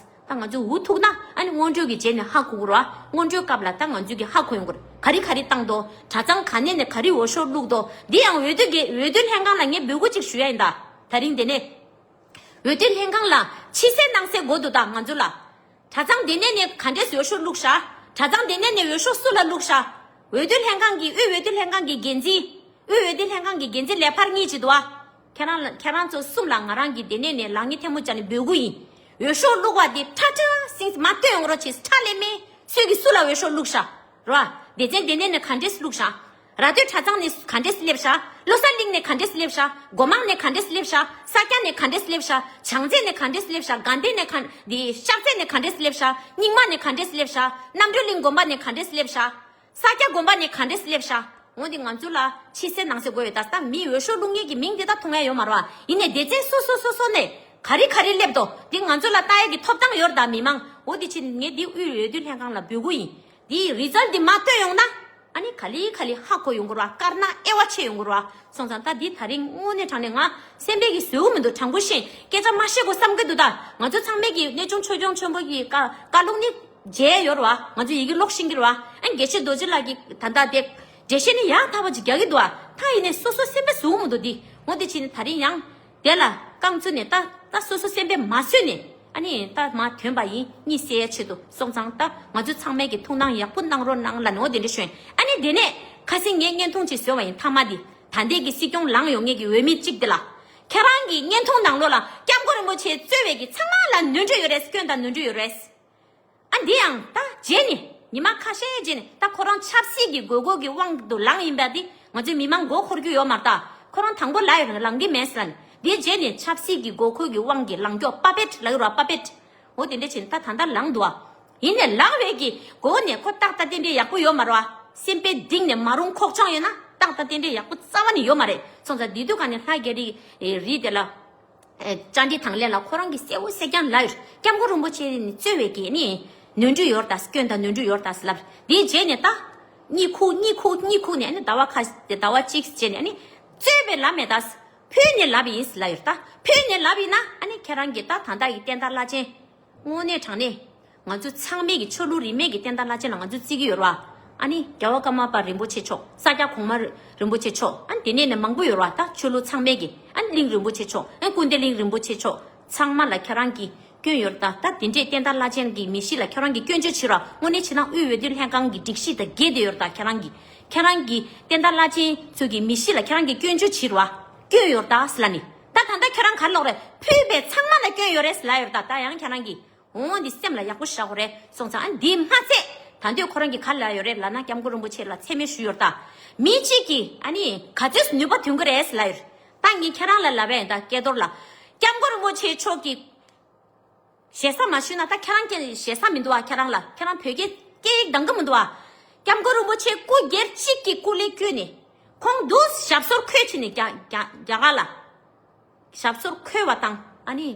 ད་ང་ཚོ་འུ་ཐུག་ན་ཨ་ནི་སྔོན་འགྲོའི་གི་རྗེས་ནས་ཧ་གོ་གི་རེད་བ། སྔོན་འགྲོའི་སྐབས་ལ་ད་ང་ཚོའི་གི་ཧ་གོ་ཡོང་གི་རེད། ག་རེ་ག་རེ་བཏང་འདུག་གྲྭ་ཚང་ག་ནས་ནས་ག་རེ་འོས་ཤོག་བླུགས་འདུག་འདི་ཡང་འོས་བསྡུ་གི་འོས་བསྡུ་ལྷན་ཁང་ལ་ངས་འབོད་སྐུལ་ཅིག་ཞུ་ཡ་ཡིན་ད། ད་རིང་དེ་ནས་འོས་བསྡུ་ལྷན་ཁང་ལ་ཕྱི་གསལ་ནང་གསལ་དགོས་འདུག་ད་ང་ཚོ་ལ། གྲྭ་ཚང་དེ་ནས་ནས་ག་འདྲས་འོས་ཤོག་བླུགས་ཤག་གྲྭ་ཚང་དེ་ནས་ནས་འོས་ཤོག་སུ་ལ་བླུགས་ཤག་འོས་བསྡུ་ལྷན་ཁང་གི་དབུས་འོས་བསྡུ་ལྷན་ཁང་གི་འགན་འཛིན། དབུས་འོས་བསྡུ་ལྷན་ཁང་གི་འགན་འཛིན་ལས་འཕར་གཉིས་ཅིག་འདུག་ཨ། ཁྱེད་རང་ལ་ཁྱེད་རང་ཚོ་གསུམ་ལ་ང་རང་གིས་དེ་ནས་ནས་ལག་གཉིས་ཐལ་མོ་སྦྱར་ནས་འབོད་སྐུལ་ཡིན། འོས་ཤོག་བླུགས་པ་དེ་ཁྲ་ཁྲ་སིང་མ་སྟོན་ཡོང་རོགས་བྱེད། ཁྲ་ལས་མེད་ཚོད་ཀྱི་སུ་ལ་འོས་ཤོག་བླུགས་ཤག་རོ། སྡེ་ཚན་དེ་ནས་ནས་ག་འདྲས་བླུགས་ཤག་ར་སྟོད་གྲྭ་ཚང་ནས་ག་འདྲས་སླེབས་ཤག་བློ་གསལ་གླིང་ནས་ག་འདྲས་སླེབས་ཤག་སྒོ་མང་ནས་ག་འདྲས་སླེབས་ཤག་ས་སྐྱ་ནས་ག་འདྲས་སླེབས་ཤག་བྱང་རྩེ་ནས་ག་འདྲས་སླེབས་ཤག་དགའ་ལྡན་ནས་ག་འདི་ཤར་རྩེ་ནས་ག་འདྲས་སླེབས་ཤག་རྙིང་མ་ནས་ག་འདྲས་སླེབས་ཤག་རྣམ་གྲོལ་གླིང་དགོན་པ་ནས་ག་འདྲས་སླེབས་ཤག་ས་སྐྱ་དགོན་པ་ནས་ག་འདྲས་སླེབས་ཤག་འོ་འདི་ང་ཚོ་ལ་ཕྱི་གསལ་ནང་གསལ་དགོས་ཡོད་ད། ད་མི་འོས་ཤོག་བླུགས་མཁན་གྱི་མིང་འདི་དག་མཐོང་ཡ་ཡོད་མ་རེད་བ། ཡིན་ནའི་སྡེ་ཚན་སོ་སོ་སོ་སོ་ནས་ག་རེ་ག་རེ་སླེབས་འདུག་འདི་ང་ཚོ་ལ་ལྟ་ཡ་གི་ཐོབ་ཐང་ཡོད་ད་མི་མང་། འོ་འདི་ཕྱིན་ངས་འདི་དབུས་འོས་བསྡུ་ལྷན་ཁང་ལ་འབོད་སྐུལ་ཡིན། འདིའི་རི་ཛལ་འདི་མ་སྟོན་ཡོང་ན། ཨ་ནི་ག་ལེ་ག་ལེ་ཧ་གོ་ཡོང་གི་རེད་བ། དཀར་ནག་དབྱེ་བ་ཕྱེ་ཡོང་གི་རེད་བ། སོང་ཙང་ད་འདི་ད་རིང་དངོས་གནས་དྲང་གནས་ང་སེམས་པའི་གི་བཟོད་པོ་མི་འདུག་དྲང་པོ་བཤད། སྐད་ཆ་མ་བཤད་དགོས་བསམ་གི་འདུག་ད་ང་ཚོ་ཚང་མས་གི་གནས་ཆུང་ཆོས་སྐྱོང་ཆེན་པོ་གི་བཀའ་བཀའ་ལུང་ནི་མཇལ་ཡོད་རེད་བ། ང་ཚོ་ཡི་གེ་ཀློག་ཤེས་ཀྱི་རེད་བ། ཨ་དགེ་བཤེས་རྡོ་རྗེ་ལགས་ཀྱི་ད་ལྟ་དེ་འགྲེལ་བཤད་ནི་ཡང་དག་པ་ཅིག་རྒྱག་གི་འདུག་བ། ད་ཡིན་ནའི་སོ་སོ་སེམས་པ་བཟོད་པོ་མི་འདུག་འདི་ངོ་དེ་བྱས་ནི་ད་རིང་ཡང་། དེ་ལ་རྐང་བཙུགས་ནས་ད་ད་སོ་སོ་སེམས་པས་མ་བཟོད་ནས་ཨ་ནི་ད་མ་ཐོན་པ་ཡིན་གཉིད་སད་ཡ་ཆེད་དུ། སོང་ཙང་ད་ང་ཚོ་ཚང་མས་ཀྱི་ཐུགས་སྣང་ཡག་པོ་གནང་རོགས་གནང་ལ་ནོ་དེ་འདྲ་ཞུ་ཡིན། ཨ་ནི་དེ་ནས་ཁ་སང་ངས་བརྙན་ཐུང་ཅིག་བཟོས་པ་ཡིན། མཐའ་མ་འདི་ད་ལྟའི་གི་སྲིད་སྐྱོང་ལངས་ཡོང་མཁན་གྱི་འོས་མི་གཅིག་དེ་ལ་ཁྱེད་རང་གི་བརྙན་ཐུང་ནང་ལོགས་ལ་སྐྱབས་མགོན་རིན་པོ་ཆེ་གཙོས་པའི་གི་ཚང་མ་ལ་ནོར་འཁྲུལ་ཡོད་རེད། སྐྱོན་དང་ནོར་འཁྲུལ་ཡོད་རེད། ཨ་འདི་ཡང་ད་རྗེས་ནས་ཉི་མ་ཁ་ཤས་རྗེས་ནས་ད་ཁོ་རང་ཆབ་སྲིད་ཀྱི་དགོས་མཁོ་གི་དབང་དུ་ལངས་ཡིན་པ་འདི་ང་ཚོའི་མི་མང་མགོ་འཁོར་རྒྱུ་ཡོད་མ་རེད་ད། ཁོ་རང་དང་པོ་ལ་ཡོད་རེད་ལངས་ཀྱི་མེད་ཟེར་ལ་ནི། འདིའི་རྗེས་ནས་ཆབ་སྲིད་ཀྱི་དགོས་མཁོ་གི་དབང་གིས་ལངས་རྒྱུ་པ་པེ་ཊི་ལབ་ཀྱི་རེད་བ། པ་པེ་ཊི། འོ་དེ་འདྲ་བྱས་ནས་ད་ད་ལྟ་ལངས་འདུག་བ། ཡིན་ནའི་ལངས་པའི་གི་མགོ་ནས་ཁོ་ཏག་ཏག་ཏན་ཏན་ཡག་པོ་ཡོད་མ་རེད་བ། སེམས་པའི་གཏིང་ནས་མ་རུངས་ཁོག་ཆུང་ཡོད་ན་ཏག་ཏག་ཏན་ཏན་ཡག་པོ་རྩ་བ་ནས་ཡོད་མ་རེད། སོང་ཙང་འདི་དུས་ག་ནས་ལྷ་རྒྱ་རི་རི་དེ་ལ། བཅར་འདྲི་དང་ལེན་ལ་ཁོ་རང་གིས་གསལ་བོ་གསལ་རྐྱང་ལབ་ཡོད། སྐྱབས་མགོན་རིན་པོ་ཆེ་ནི་རྩོད་པའི་གི་ནི་ནོར་འཁྲུལ་ཡོད་རེད་ད། སྐྱོན་དང་ནོར་འཁྲུལ་ཡོད་རེད་ད་ལབ། དེའི་རྗེས་ནས་ད་གཉིད་ཁུག་གཉིད་ཁུག་གཉིད་ཁུག་ནས་ནི་ཟླ་བ་ཁ་ཟླ་བ་གཅིག་རྗེས་ནས་ནི་རྩོད་པའི་ལབ་མེད་ད། ཕུལ་ནས་ལབ་ཡིན་ལབ་ཡོད་ད། ཕུལ་ནས་ལབ་ཡིན་ན་ཨ་ནི་ཁྱེད་རང་གིས་ད་ད་ལྟ་ཡི་བསྟན་དར་བླ་ཆེན། དངོས་གནས་དྲང་གནས། ང་ཚོ་ཚང་མས་ཀྱི་ཆོས་ལུགས་རིས་མེད་ཀྱི་བསྟན་དར་བླ་ཆེན་ལ་ང་ཚོ་བརྩི་གི་ཡོད་རེད་བ། ཨ་ནི་རྒྱལ་བ་ཀརྨ་པ་རིན་པོ་ཆེ་མཆོག་ས་སྐྱ་གོང་མ་རིན་པོ་ཆེ་མཆོག་ཨ་ནི་དེ་ནས་ནས་མང་པོ་ཡོད་རེད་བ། ད་ཆོས་ལུགས་ཚང་མས་ཀྱི་ཨ་ནི་གླིང་རིན་པོ་ཆེ་མཆོག་ཨ་ནི་ཀུན་བདེ་གླིང་རིན་པོ་ཆེ་མཆོག་ཚང་མ་ལ་ཁྱེད་རང་གི་སྐྱོན་ཡོད་རེད་ད། ད་དེ་འདྲས་བསྟན་དར་བླ་ཆེན་གྱི་མི་གཤིས་ལ་ཁྱེད་རང་གི་སྐྱོན་བརྗོད་བྱེད་རོགས། དངོས་གནས་བྱས་ན་དབུས་འོས་བསྡུ་ལྷན་ཁང་གི་སྒྲིག་གཞི་དང་འགལ་བསྡད་ཡོད་རེད་ད། ཁྱེད་རང་གི་ཁྱེད་རང་གི་བསྟན་དར་བླ་ཆེན་ཚོ་གི་མི་གཤིས་ལ་ཁྱེད་རང་གི་སྐྱོན་བརྗོད་བྱེད་རོགས། སྐྱོན་ཡོད་རེད་ད་ཟེར་ལབ་ནི། ད་ད་ལྟ་ཁྱེད་རང་ག་རེ་ལབ་རེད། ཕུལ་བའི་ཚང་མ་ལ་སྐྱོན་ཡོད་རེད་ཟེར་ལབ་ཡོད་རེད་ད། ད་ཡང་ཁྱེད་རང་གི་འོང་འདི་སེམས་ལ་ཡག་པོ་བཞག་དགོས་རེད། སོང་ཙང་ཨ་འདི་མ་ཚད་ད་འདོད་ཁོ་རང་གིས་ག་ལབ་ཡོད་རེད་ལབ་ན། སྐྱབས་མགོན་རིན་པོ་ཆེ་ལ་མཚན་སྨད་ཞུས་ཡོད་རེད་ད། མི་གཅིག་གིས་ཨ་ནི་ག་ཚོད་ནུས་པ་ཐོན་གི་རེད་ཟེར་ལབ་ཡོད་རེད། ད་ངས་ཁྱེད་རང་ལ་ལབ་པ་ཡིན་ད་སྐལ་རྡོར་ལ། སྐྱབས་མགོན་རིན་པོ་ཆེ་མཆོག་གིས་ཞེ་ས་མ་ཞུས་ན་ད་ཁྱེད་རང་སྐད་ཞེ་ས་མི་འདུག་བ། ཁྱེད་རང་ལ་ཁྱེད་རང་བོད་སྐད་སྐད་ཡིག་འདང་གི་མི་འདུག་བ། སྐྱབས་མགོན་རིན་པོ་ཆེ་སྐུ་སྒེར་གཅིག་གི་སྐུ་ལས་བསྐྱོན་ནས་ཁོང་འདུག་ཞབས་སོར་འཁོད་བྱས་ནས་རྒྱ་རྒྱ་རྒྱ་གར་ལ། ཞབས་སོར་འཁོད་པ་དང་ཨ་ནི་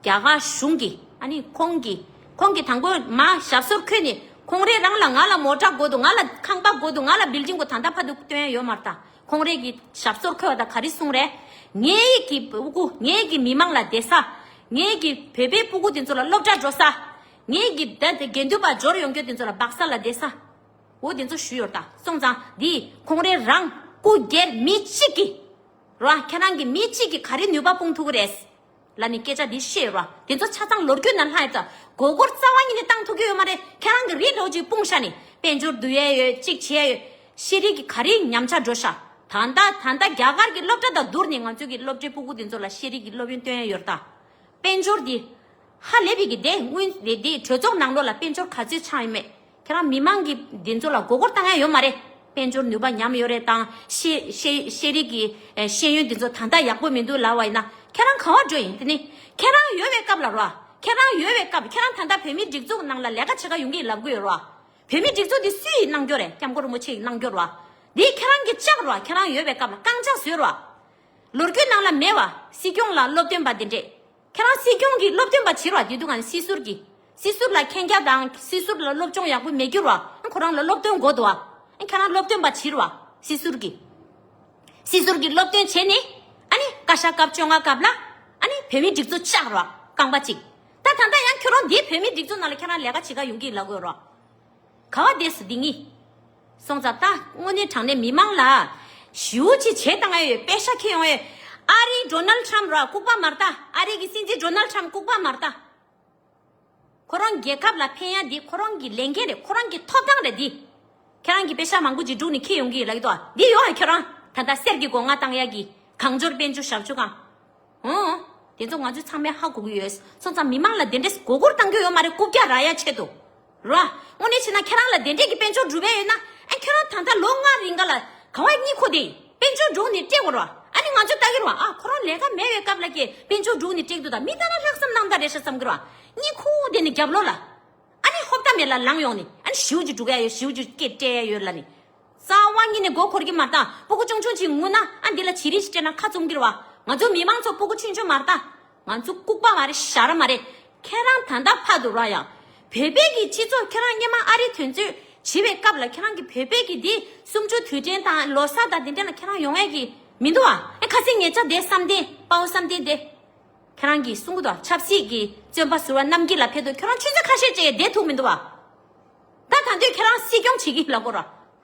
རྒྱ་གར་གཞུང་གིས་ཨ་ནི་ཁོང་གིས་ཁོང་གིས་དང་པོ་མ་ཞབས་སོར་འཁོད་ནས་ཁོང་རེ་རང་ལ་ང་ལ་མོ་ཊ་དགོས་འདུག་ང་ལ་ཁང་པ་དགོས་འདུག་ང་ལ་བིལ་ཌིང་དགོས། ད་ལྟ་ཕ་དུ་སྟོན་ཡ་ཡོད་མ་རེད་ད། ཁོང་རེ་གིས་ཞབས་སོར་འཁོད་པ་དང་ག་རེ་གསུངས་རེད། ངའི་གི་སྤུ་གུ་ངའི་གི་མི་མང་ལ་བསྡད་ས། ངའི་གི་བོད་པའི་སྤུ་གུ་དེ་ཚོ་ལ་སློབ་གྲྭ་འགྲོ་ས། ངའི་གི་ད་དེ་དགེ་འདུན་པ་འབྱོར་ཡོང་རྒྱུ་དེ་ཚོ་ལ་སྦག་ས་ལ་བསྡད་ས། འོ་དེ་ཚོ་ཞུས་ཡོད་ད། སོང་ཙང་འདི་ཁོང་རེ་རང་སྐུ་སྒེར་མི་གཅིག་གིས་རོ། ཁྱེད་རང་གི་མི་གཅིག་གིས་ག་རེ་ནུས་པ་སྤུངས་ཐུབ་ཀྱི་རེད་ལབ་ནས་སྐད་ཆ་འདི་བཤད་ཡོད་རོ། དེ་ཚོ་ཆ་ཚང་ལོ་རྒྱུས་ནང་ལྷག་ཡོད་ཙང་མགོ་སྐོར་རྩ་བ་ཉིད་ནས་བཏང་ཐུབ་ཀྱི་ཡོད་མ་རེད། ཁྱེད་རང་གི་རིགས་ལོ་གཅིག་སྤུངས་ཤག་ནས་དཔལ་འབྱོར་བསྡུ་ཡས་ཡོད་གཅིག་བྱས་ཡོད། ཤེས་རིག་གི་ག་རེ་ཉམས་ཆག་འགྲོ་ཤག་ད་ལྟ་ད་ལྟ་རྒྱ་གར་གྱི་སློབ་གྲྭ་དང་བསྡུར་ནས་ང་ཚོ་གི་སློབ་གྲྭའི་སྤུ་གུ་དེ་ཚོ་ལ་ཤེས་རིག་གི་སློབ་ཡོན་སྟོན་ཡས་ཡོད་རེད་ད། དཔལ་འབྱོར་འདི་ཧ་ལས་པའི་གི་དེ་སྔོན་དེ་དེ་གྲོས་ཚོགས་ནང་ལོགས་ལ་དཔལ་འབྱོར་ག་ཚོད་ཆག་ཡོད་མེད་ཁྱེད་རང་མི་མང་གི་འདི་ཚོ་ལ་མགོ་སྐོར་བཏང་ཡ་ཡོད་མ་རེད། དཔལ་འབྱོར་ནུས་པ་ཉམས་ཡོད་རེད་དང་ཤེས་ཤེས་ཤེས་རིག་གི་ཨེ་ཤེས་ཡོན་འདི་ཚོ་ད་ལྟ་ཡག་པོ་མི་འདུག་ལབ་པ་ཡིན་ན་ཁྱེད་རང་ག་བ་འགྲོ་ཡིན། དེ་ནི་ཁྱེད་རང་ཡོད་པའི་སྐབས་ལ་རོ། ཁྱེད་རང་ཡོད་པའི་སྐབས་ཁྱེད་རང་ད་ལྟ་བོད་མིའི་སྒྲིག་འཛུགས་ནང་ལ་ལས་ཀ་བྱེད་ག་ཡོང་གི་ཡིན་ལབ་གི་ཡོད་རོ། བོད་མིའི་སྒྲིག་འཛུགས་འདི་སུ་ཡིས་གནང་རྒྱུ་རེད། སྐྱབས་མགོན་རིན་པོ་ཆེ་ཡིས་གནང་རྒྱུ་རོ། འདི་ཁྱེད་རང་གི་ལྕགས་རོ། ཁྱེད་རང་ཡོད་པའི་སྐབས་ལ་རྐང་ལྕགས་བཟོས་རོ། ལོ་རྒྱུས་ནང་ལ་མེད་བ། སྲིད་སྐྱོང་ལ་སློབ་སྟོན་པ་དེ་འདྲས། ཁྱེད་རང་སྲིད་སྐྱོང་གི་སློབ་སྟོན་པ་བྱེད་རོགས། དེ་དུས་ང་ནི་སྲིད་ཟུར་གྱི། སྲིད་ཟུར་ལ་མཁྱེན་རྒྱ་དང་སྲིད་ཟུར་ལ་སློབ་སྦྱོང་ཡག་པོ་མེད་རྒྱུ་རོགས། ཁོ་རང་ལ་སློབ་སྟོན་དགོས་འདུག་བ། ཁྱེད་རང་སློབ་སྟོན་པ་བྱེད་རོགས། སྲིད་ཟུར་གྱི། སྲིད་ཟུར་གྱི་སློབ་སྟོན་བྱས་ནས། ཨ་ནི་བཀའ་ཤག་སྐབས་བཅོ་ལྔ་སྐབས་ལ། ཨ་ནི་བོད་མིའི་སྒྲིག་འཛུགས་བཅག་རོགས་རྐང་པ་གཅིག་ད་ད་ལྟ་ཡང་ཁྱོད་རང་འདིའི་བོད་མིའི་སྒྲིག་འཛུགས་ནང་ལ་ཁྱེད་རང་ལས་ཀ་བྱེད་ག་ཡོང་གི་ལབ་དགོས་རོགས། ག་བ་བསྡད་སོང་འདི་གཉིས། སོང་ཙང་ད་དངོས་གནས་དྲང་གནས་མི་མང་ལ་ཞེ་པོ་ཅིག་བྱེད་བཏང་ཡ་ཡོད། པེ་ཤ་ཁྱེར་ཡོང་ཡོད། ཨ་རིའི་ཌོ་ནལ་ཊམ་ར་ལྐུགས་པ་མ་རེད་ད། ཨ་རི་གི་སྲིད་འཛིན་ཌོ་ནལ་ཊམ་ལྐུགས་པ་མ་རེད་ད། ཁོ་རང་རྒྱལ་ཁབ་ལ་ཕན་ཡ་འདི་ཁོ་རང་གི་ལས་འགན་རེད། ཁོ་རང་གི་ཐོབ་ཐང་རེད་འདི། ཁྱེད་རང་གི་པེ་ཤ་མང་པོ་ཅིག་སྒྲུག་ནས་ཁྱེར་ཡོང་གི་ཡོད་ལབ་ཀྱི་འདུག་ཨ། འདི་ཡོད་ཨ། ཁྱོད་རང་ད་ལྟ་གསེར་གྱི་སྒོ་ང་བཏང་ཡ་གི་གང་འབྱོར་དཔལ་འབྱོར་ཞབས་ཞུ་ཁང་། ཨོ། དེ་ཚོ་ང་ཚོས་ཚང་མས་ཧ་གོ་གི་ཡོད། སོང་ཙང་མི་མང་ལ་དེ་འདྲས་མགོ་སྐོར་བཏང་རྒྱུ་ཡོད་མ་རེད། རྐུབ་བཀྱག་རག་ཡ་ཆེད་དུ། རོ། དངོས་གནས་བྱས་ན་ཁྱེད་རང་ལ་དེ་འདྲས་ཀྱི་དཔལ་འབྱོར་སྒྲུབ་ཡ་ཡོད་ན། ཨ་ཁྱོད་རང་ད་ལྟ་ལོ་ལྔ་རིང་ག་ལ་ག་བ་གཉིད་ཁུག་དེ་དཔལ་འབྱོར་སྒྲུག་ནས་སྤྲད་དགོས་རོ། ཨ་ནི་ང་ཚོ་ལྟ་གི་རོ། ཨ་ཁོ་རང་ལས་ཀ་མེད་པའི་སྐབས་ལ་ཀྱེ་དཔལ་འབྱོར་སྒྲུག་ནས་སྤྲད་འདུག་ད་མི་ད་ལ་ལྷག་བསམ་གནང་ད་རེད་ཤག་བསམ་གི་རོ། གཉིད་ཁུག་དེ་ནི་རྒྱབ་ལོགས་ལ། ཨ་ནི་ཧོབ་ཏ་མེད་ལ་ལངས་ཡོང་ནས་ཨ་ནི་ཞེ་པོ་ཅིག་སྒྲུག་ཡ་ཡོད། ཞེ་པོ་ཅིག་སྐད་སྤྲད་ཡ་ཡོད་ལབ་ནས། རྩ་བ་ཉིད་ནས་མགོ་འཁོར་གྱི་མ་རེད་ད། སྤུ་གུ་ཆུང་ཆུང་ཅིག་ངུ་ན་ཨ་འདི་ལ་བྱི་རིལ་ཞིག་སྤྲད་ན་ཁ་བཙུམ་གྱི་རེད་བ། ང་ཚོ་མི་མང་ཚོ་སྤུ་གུ་ཆུང་ཆུང་མ་རེད་ད། ང་ཚོ་ལྐུགས་པ་མ་རེད། ཞ་ར་མ་རེད། ཁྱེད་རང་ད་ལྟ་ཕ་དུ་ར་ཡང་། བོད་པའི་གི་སྤྱི་ཚོགས་ཁྱེད་རང་སྔོན་མ་ཨ་རི་དོན་གཅོད་བྱེད་པའི་སྐབས་ལ་ཁྱེད་རང་གི་བོད་པའི་གི་འདི་གསུམ་བཅུ་དུས་དྲན་དང་ལོ་གསར་དང་དེ་འདྲ་ལ་ཁྱེད་རང་ཡོང་ཡས་གི་མི་འདུག་ཨ། ཨེ་ཁ་སང་ངེད་ཅག་དེ་བསམ་གཏན་དཔའ་བོ་བསམ་གཏན་དེ། ཁྱེད་རང་གིས་གསུང་གི་འདུག་ཆབ་སྲིད་ཀྱི་བཙོན་པ་ཟུར་པ་རྣམ་རྒྱལ་ལ་ཕེབས་དུས་ཁྱོད་རང་ཆུ་ཚོད་ཁ་ཤས་ཅིག་བསྡད་ཐུབ་མི་འདུག་བ། ད་ད་དུས་ཁྱེད་རང་སྲིད་སྐྱོང་བྱེད་ཀྱི་ལབ་དགོས་ར།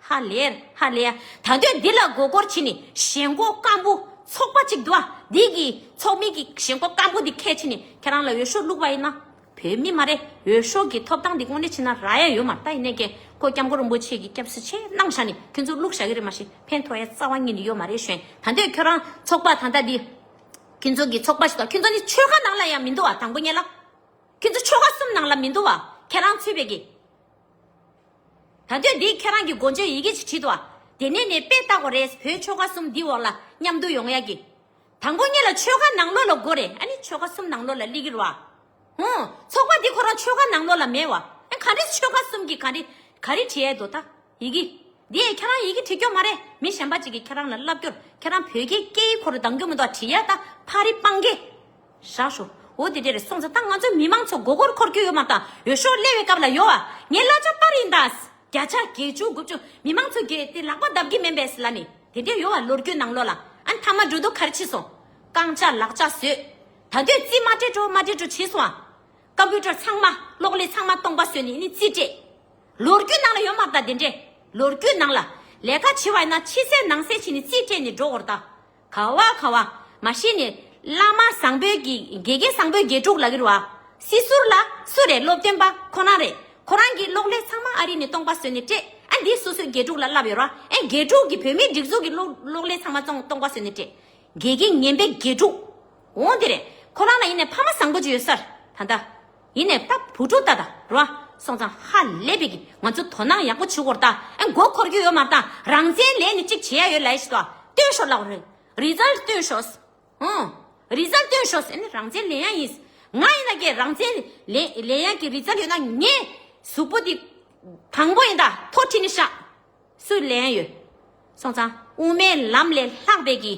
ཧ་ལས་ཧ་ལས། ད་དུས་འདི་ལ་མགོ་སྐོར་བྱས་ནས་ཞེན་ཁོག་སྐམ་པོ་ཚོགས་པ་གཅིག་འདུག་བ། འདི་གི་ཚོགས་མི་གི་ཞེན་ཁོག་སྐམ་པོ་འདི་ཁས་བྱས་ནས་ཁྱེད་རང་ལ་འོས་ཤོག་བླུགས་པ་ཡིན་ན། བོད་མི་མ་རེད། འོས་ཤོག་གི་ཐོབ་ཐང་འདི་དངོས་གནས་བྱས་ན་རག་ཡ་ཡོད་མ་རེད། ད་ཡིན་ནའི་ཀྱེ་ཁོ་སྐྱབས་མགོན་རིན་པོ་ཆེ་གི་སྐྱབས་སུ་མཆི་གནང་བཞག་ནས་ཁྱོད་ཚོ་བླུགས་བཞག་གི་རེད། མ་གཞི་ཕན་ཐོགས་ཡ་རྩ་བ་ཉིད་ནས་ཡོད་མ་རེད་ཞུ་ཡིན། ད་དུས་ཁྱོད་རང་ཚོགས་པ་ད་ལྟ་འདི། ཁྱོད་ཚོ་གི་ཚོགས་པ་ཞིག་དང་ཁྱོད་ཚོ་ནི་ཆོལ་ཁ་ནང་ལ་ཡང་མི་འདུག་བ། དང་པོ་ཉིད་ལ། ཁྱོད་ཚོ་ཆོལ་ཁ་གསུམ་ནང་ལ་མི་འདུག་བ། ཁྱེད་རང་ཚུད་པའི་གི། ད་དུས་འདི་ཁྱེད་རང་གི་མགོ་མཇུག་ཡི་གེ་ཅིག་བྲིས་འདུག་བ། དེ་ནས་ནས་དཔེ་ལྟ་དགོས་རེད། བོད་ཆོལ་ཁ་གསུམ་འདི་འོག་ལ་མཉམ་དུ་ཡོང་ཡ་གི། དང་པོ་ཉིད་ལ་ཆོལ་ཁ་ནང་ལོགས་ལ་དགོས་རེད། ཨ་ནི་ཆོལ་ཁ་གསུམ་ནང་ལོགས་ལ་སླེབས་ཀྱི་རེད་བ། ཧུང་། ཚོགས་པ་འདི་ཁོ་རང་ཆོལ་ཁ་ནང་ལོགས་ལ་མེད་བ། ཨ་ག་རེ་ཆོལ་ཁ་གསུམ་གྱི་ག་རེ་ག་རེ་བྲིས་ཡས་འདུག་ད། ཡི་གེ། འདི་ཁྱེད་རང་ཡི་གེ་བྲིས་སྐྱོ་མ་རེད། མི་གཞན་པ་ཅིག་གིས་ཁྱེད་རང་ལ་ལབ་སྐྱོར། ཁྱེད་རང་བོད་སྐད་སྐད་ཡིག་ཁོ་རང་འདང་རྒྱུ་མི་འདུག་བྲིས་ཡ་ད་ཕ་རི་སྤང་གེ། བཞག་ཤོག་འོ་དེ་འདྲ་རེད། སོང་ཙང་ད་ང་ཚོ་མི་མང་ཚོ་མགོ་སྐོར་འཁོར་རྒྱུ་ཡོད་མ་རེད་ད། འོས་ཤོག་སླེབས་པའི་སྐབས་ལ་ཡོད་བ། ངས་གླ་ཆ་སྟེར་ཡིན་ད། བརྒྱ་ཆ་བརྒྱད་ཅུ་དགུ་བཅུ་མི་མང་ཚོ་གིས་དེ་ལག་པ་བརྡབ་ཀྱི་མིན་པས་ལབ་ནི། དེ་འདྲ་ཡོད་བ། ལོ་རྒྱུས་ནང་ལོགས་ལ། ཨ་ནི་མཐའ་མ་འགྲོ་དུས་ག་རེ་བྱས་སོང་། རྐང་ལྕགས་ལག་ལྕགས་བཟོས། ད་དུང་རྩིས་མ་སྤྲད་འགྲོ་མ་སྤྲད་འགྲོ་བྱས་སོང་ཨ། ཀམ་པུ་ཊར་ཚང་མ་གློག་ཀླད་ཚང་མ་སྟོང་པ་བཟོས་ནས་ཨ་ནི་རྩིས་སྤྲད། ལོ་རྒྱུས་ནང་ལ་ཡོད་མ་རེད་ད་དེ་འདྲས། ལོ་རྒྱུས་ནང་ལ། ལས་ཀ་བྱེད་པ་ཡིན་ན་ཕྱི་གསལ་ནང་གསལ་བྱས་ནས་རྩིས་སྤྲད་ནས་འགྲོ་དགོས་རེད་ད། ག་བ་ག་བ། མ་གཞི་ནས་བླ་མ་བཟང་པོའི་གི་དགེ་རྒན་བཟང་པོའི་དགེ་ཕྲུག་ལབ་ཀྱི་རེད་བ། སྲིད་ཟུར་ལ་སུ་རེད། སློབ་སྟོན་པ་ཁོ་རང་རེད། ཁོ་རང་གིས་གློག་ཀླད་ཚང་མ་ཨ་རི་ནས་སྟོང་པ་བཟོས་ནས་སྤྲད། ཨ་འདི་སོ་སོའི་དགེ་ཕྲུག་ལ་བསླབས་ཡོད་རེད་བ། ཨ་དགེ་ཕྲུག་གིས་བོད་མིའི་སྒྲིག་འཛུགས་ཀྱི་གློག་གློག་ཀླད་ཚང་མ་སྟོང་སྟོང་པ་བཟོས་ནས་སྤྲད། དགེ་རྒན་ངན་པའི་དགེ་ཕྲུག་འོང་དེ་རེད། ཁོ་རང་ལ་ཡིན་ནའི་ཕ་མ་བཟང་པོ་ཅིག་ཡོད་ས་རེད་ད་ལྟ། ཡིན་ནའི་ད་བུ་ཕྲུག་ད་ད་རོ། སོང་ཙང་ཧ་ལས་པའི་གི་ང་ཚོ་དོ་སྣང་ཡག་པོ་བྱེད་དགོས་རེད་ད། ཨེ་མགོ་འཁོར་རྒྱུ་ཡོད་མ་རེད་ད། རང་བཙན་ལས་ནི་གཅིག་བྱེད་ཡ་ཡོད་ལབ་ཡ་ཞིག་ཏོ། སྟོན་ཤོག་ལབ་རེད། རི་ཛལ་སྟོན་ཤོག་ཨང་། རི་ཛལ་སྟོན་ཤོག་ཨེ་ནི་རང་བཙན་ལེན་ཡ་ཡིན། ང་ཡིན་ན་ཀྱེ་རང་བཙན་ལེན་ལེན་ཡ་གི་རི་ཛལ་ཡོད་ན་ངས་གཟུགས་པོ་འདི་དང་པོ་ཡིན་ད་ཐོ་ཁྲིད་ནི་ཤག་སུ་ལེན་ཡོད། སོང་ཙང་དབུ་མའི་ལམ་ལས་ལྷག་པའི་གི་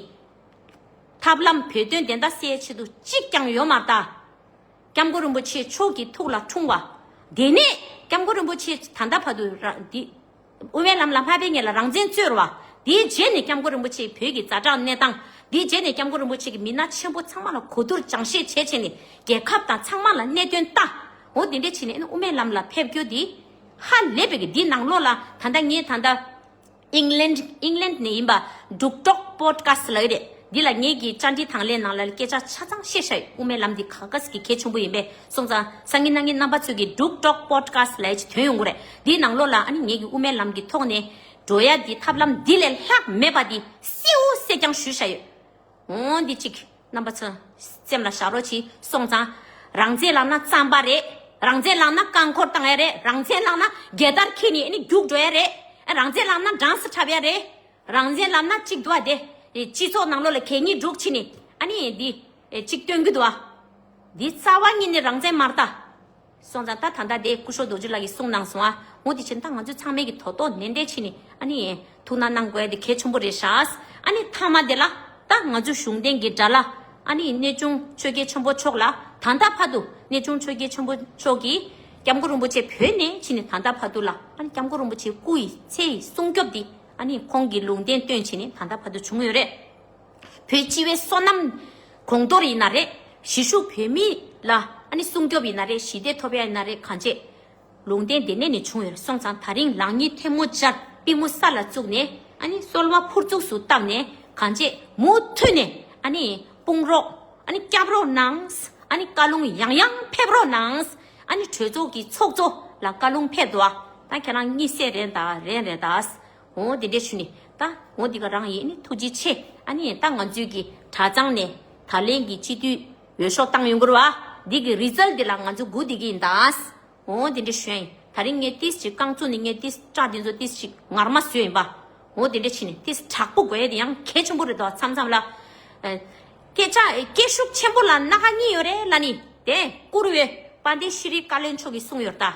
ཐབས་ལམ་བོད་དོན་བདེན་མཐའ་གསལ་ཆེད་དུ་གཅིག་ཀྱང་ཡོད་མ་རེད་ད། སྐྱབས་མགོན་རིན་པོ་ཆེ་མཆོག་གི་ཐུགས་ལ་འཁྲུངས་པ། དེ་ནས་སྐྱབས་མགོན་རིན་པོ་ཆེ་ད་ལྟ་བར་དུ་ར་འདི་དབུ་མའི་ལམ་ལ་ལྷག་པའི་ངེད་ལ་རང་བཙན་རྩོད་ར་བ། དེའི་རྗེས་ནས་སྐྱབས་མགོན་རིན་པོ་ཆེ་བོད་ཀྱི་ཛ་དྲག་གནས་སྟངས། དེའི་རྗེས་ནས་སྐྱབས་མགོན་རིན་པོ་ཆེ་གི་མི་སྣ་ཆེན་པོ་ཚང་མ་ལ་གོ་བསྡུར་སྦྱང་བཤད་བྱས་བྱས་ནས་རྒྱལ་ཁབ་དང་ཚང་མ་ལ་གནད་དོན་ལྟ། འོ་དེ་འདྲས་བྱས་ནས་ཨ་ནི་དབུ་མའི་ལམ་ལ་ཕེབས་རྒྱུ་དེ་ཧ་ལས་པའི་གི་འདི་ནང་ལོགས་ལ་ད་ལྟ་ངས་ད་ལྟ་ཨིང་ལན་ཨིང་ལན་ནས་ཡིན་པ་འབྲུག་ཊོག་པོ་ཌི་ཁ་སི་ལབ་ཡོད་རེད། འདི་ལ་ངེད་ཀྱི་བཅར་འདྲི་དང་ལེན་ནང་ལ་སྐད་ཆ་ཆ་ཚང་བཤད་བཞག་ཡོད། དབུ་མའི་ལམ་འདི་ག་ག་ཟིག་གི་གལ་ཆེན་པོ་ཡིན་པས། སོང་ཙང་སང་ཉིན་གནངས་ཉིན་རྣམ་པ་ཚོས་ཀྱི་འབྲུག་ཊོག་པོ་ཌི་ཁ་སི་ལབ་ཡ་ཅིག་ཐོན་ཡོང་གི་རེད། འདིའི་ནང་ལོགས་ལ་ཨ་ནི་ངེད་ཀྱི་དབུ་མའི་ལམ་གྱི་ཐོག་ནས་འགྲོ་ཡ་འདི་ཐབས་ལམ་འདི་ལས་ལྷག་མེད་པ་འདི་སེའུ་སེ་རྐྱང་ཞུས་བཞག་ཡོད། འོ་འདི་གཅིག་རྣམ་པ་ཚོ་སེམས་ལ་བཞག་རོགས་གྱིས། སོང་ཙང་། རང་བཙན་བླངས་ན་རྩམ་པ་རེད། རང་བཙན་བླངས་ན་རྐང་འཁོར་བཏང་ཡ་རེད། རང་བཙན་བླངས་ན་རྒྱལ་དར་འཁྱེར་ནས་ཨ་ནི་རྒྱུགས་འགྲོ་ཡ་རེད། རང་བཙན་བླངས་ན་སྦྲང་རྩི་འཁྲབ་ཡ་རེད། རང་བཙན་བླངས་ན་གཅིག་འདུག་ཨ་དེ། སྤྱི་ཚོགས་ནང་ལོགས་ལ་གད་སྙིགས་སྒྲུག་ཕྱིན་ནས་ཨ་ནི་འདི། གཅིག་སྟོན་གི་འདུག་ཨ། འདི་རྩ་བ་ཉིད་ནས་རང་བཙན་མ་རེད་ད། སོང་ཙང་ད་ད་ལྟ་དེ་སྐུ་ཞབས་རྡོ་རྗེ་ལགས་ཀྱིས་གསུངས་གནང་སོང་ཨ། འོ་དེ་བྱས་ན་ད་ང་ཚོ་ཚང་མས་ཀྱི་དོ་དོ་ནན་ཏན་བྱས་ནས་ཨ་ནི་ཐུགས་སྣང་གནང་དགོས་ཡ་དེ་གལ་ཆེན་པོ་རེད་ཤག་ཨ་ནི་མཐའ་མ་དེ་ལ་ད་ང་ཚོ་གཞུང་འབྲེལ་གྱི་དགྲ་ལྷ་ཨ་ནི་གནས་ཆུང་ཆོས་རྒྱལ་ཆེན་པོ་མཆོག་ལ་ད་ལྟ་བར་དུ་གནས་ཆུང་ཆོས་རྒྱལ་ཆེན་པོ་མཆོག་གིས་སྐྱབས་མགོན་རིན་པོ་ཆེ་བོད་ནས་ཕྱིན་ནས་ད་ལྟ་བར་དུ་ལ་ཨ་ནི་སྐྱབས་མགོན་རིན་པོ་ཆེའི་སྐུ་ཡི་ཚེ་ཡི་སྲུང་སྐྱོབ་དེ་ཨ་ནི་ཁོང་གིས་ལུང་བསྟན་བཏོན་བྱས་ནས་ད་ལྟ་བར་དུ་བྱུང་ཡོད་རེད། བོད་སྤྱི་བའི་སོ་ནམ་གོང་མཐོར་ཡིན་ན་རེད། གཞིས་བཞུགས་བོད་མི་ལ་ཨ་ནི་སྲུང་སྐྱོབ་ཡིན་ན་རེད། ཞི་བདེ་ཐོབ་ཡ་ཡིན་ན་རེད། གང་བྱས་ལུང་བསྟན་དེ་ནས་ནས་བྱུང་ཡོད་སོང་ཙང་། ད་རིང་ལག་གཉིས་ཐལ་མོ་སྦྱར། པུས་མོ་ས་ལ་བཙུགས་ནས་ཨ་ནི་གསོལ་བ་ཕུར་ཚུགས་སུ་བཏབ་ནས་གང་བྱས་མུ་མཐུད་ནས་ཨ་ནི་དཔུང་རོགས་ཨ་ནི་སྐྱབས་རོགས་གནང་། ཨ་ནི་བཀའ་ལུང་ཡང་ཡང་ཕེབས་རོགས་གནང་། ཨ་ནི་གྲོས་ཚོགས་ཀྱི་ཚོགས་གཙོ་ལ་བཀའ་ལུང་ཕེབས་འདུག་ཨ། ད་ཁྱེད་རང་གཉིད་སད་རན་ད་རན་རན་ད། འོ་དེ་འདྲས་ཞུ་ནི། ད་འོ་འདི་ག་རང་ཡིན་ནི་ཐུགས་རྗེ་ཆེ། ཨ་ནི་ད་ང་ཚོའི་གི་གྲྭ་ཚང་ནས་ད་ལན་གི་སྤྱི་འཐུས་འོས་ཤོག་བཏང་ཡོང་གི་རེད་བ། འདི་གི་རི་ཛལ་འདི་ལ་ང་ཚོ་སྒུག་བསྡད་ཀྱི་ཡིན་ད། འོ་དེ་འདྲས་ཞུ་ཡིན། ད་རིང་ངས་ཏིས་ཅིག་རྐང་བཙུགས་ནས་ངས་ཏིས་སྐྲ་འདི་ཚོ་ཏིས་ཅིག་ངར་མ་བཟོས་ཡིན་པ། འོ་དེ་འདྲས་བྱས་ནས་ཏིས་དྲག་པོ་དགོས་ཡ་དེ་ཡང་གལ་ཆེན་པོ་རེད་དོ། མཚམས་མཚམས་ལ། ཨ། སྐད་ཆ་སྐད་ཤུགས་ཆེན་པོ་ལ་སྣ་ཁ་གཉིས་ཡོད་རེད་ལབ་ནི་དེ་བཀུར་འོས་དཔལ་ལྡན་ཤྲི་བཀའ་བློན་མཆོག་གིས་གསུངས་ཡོད་ད།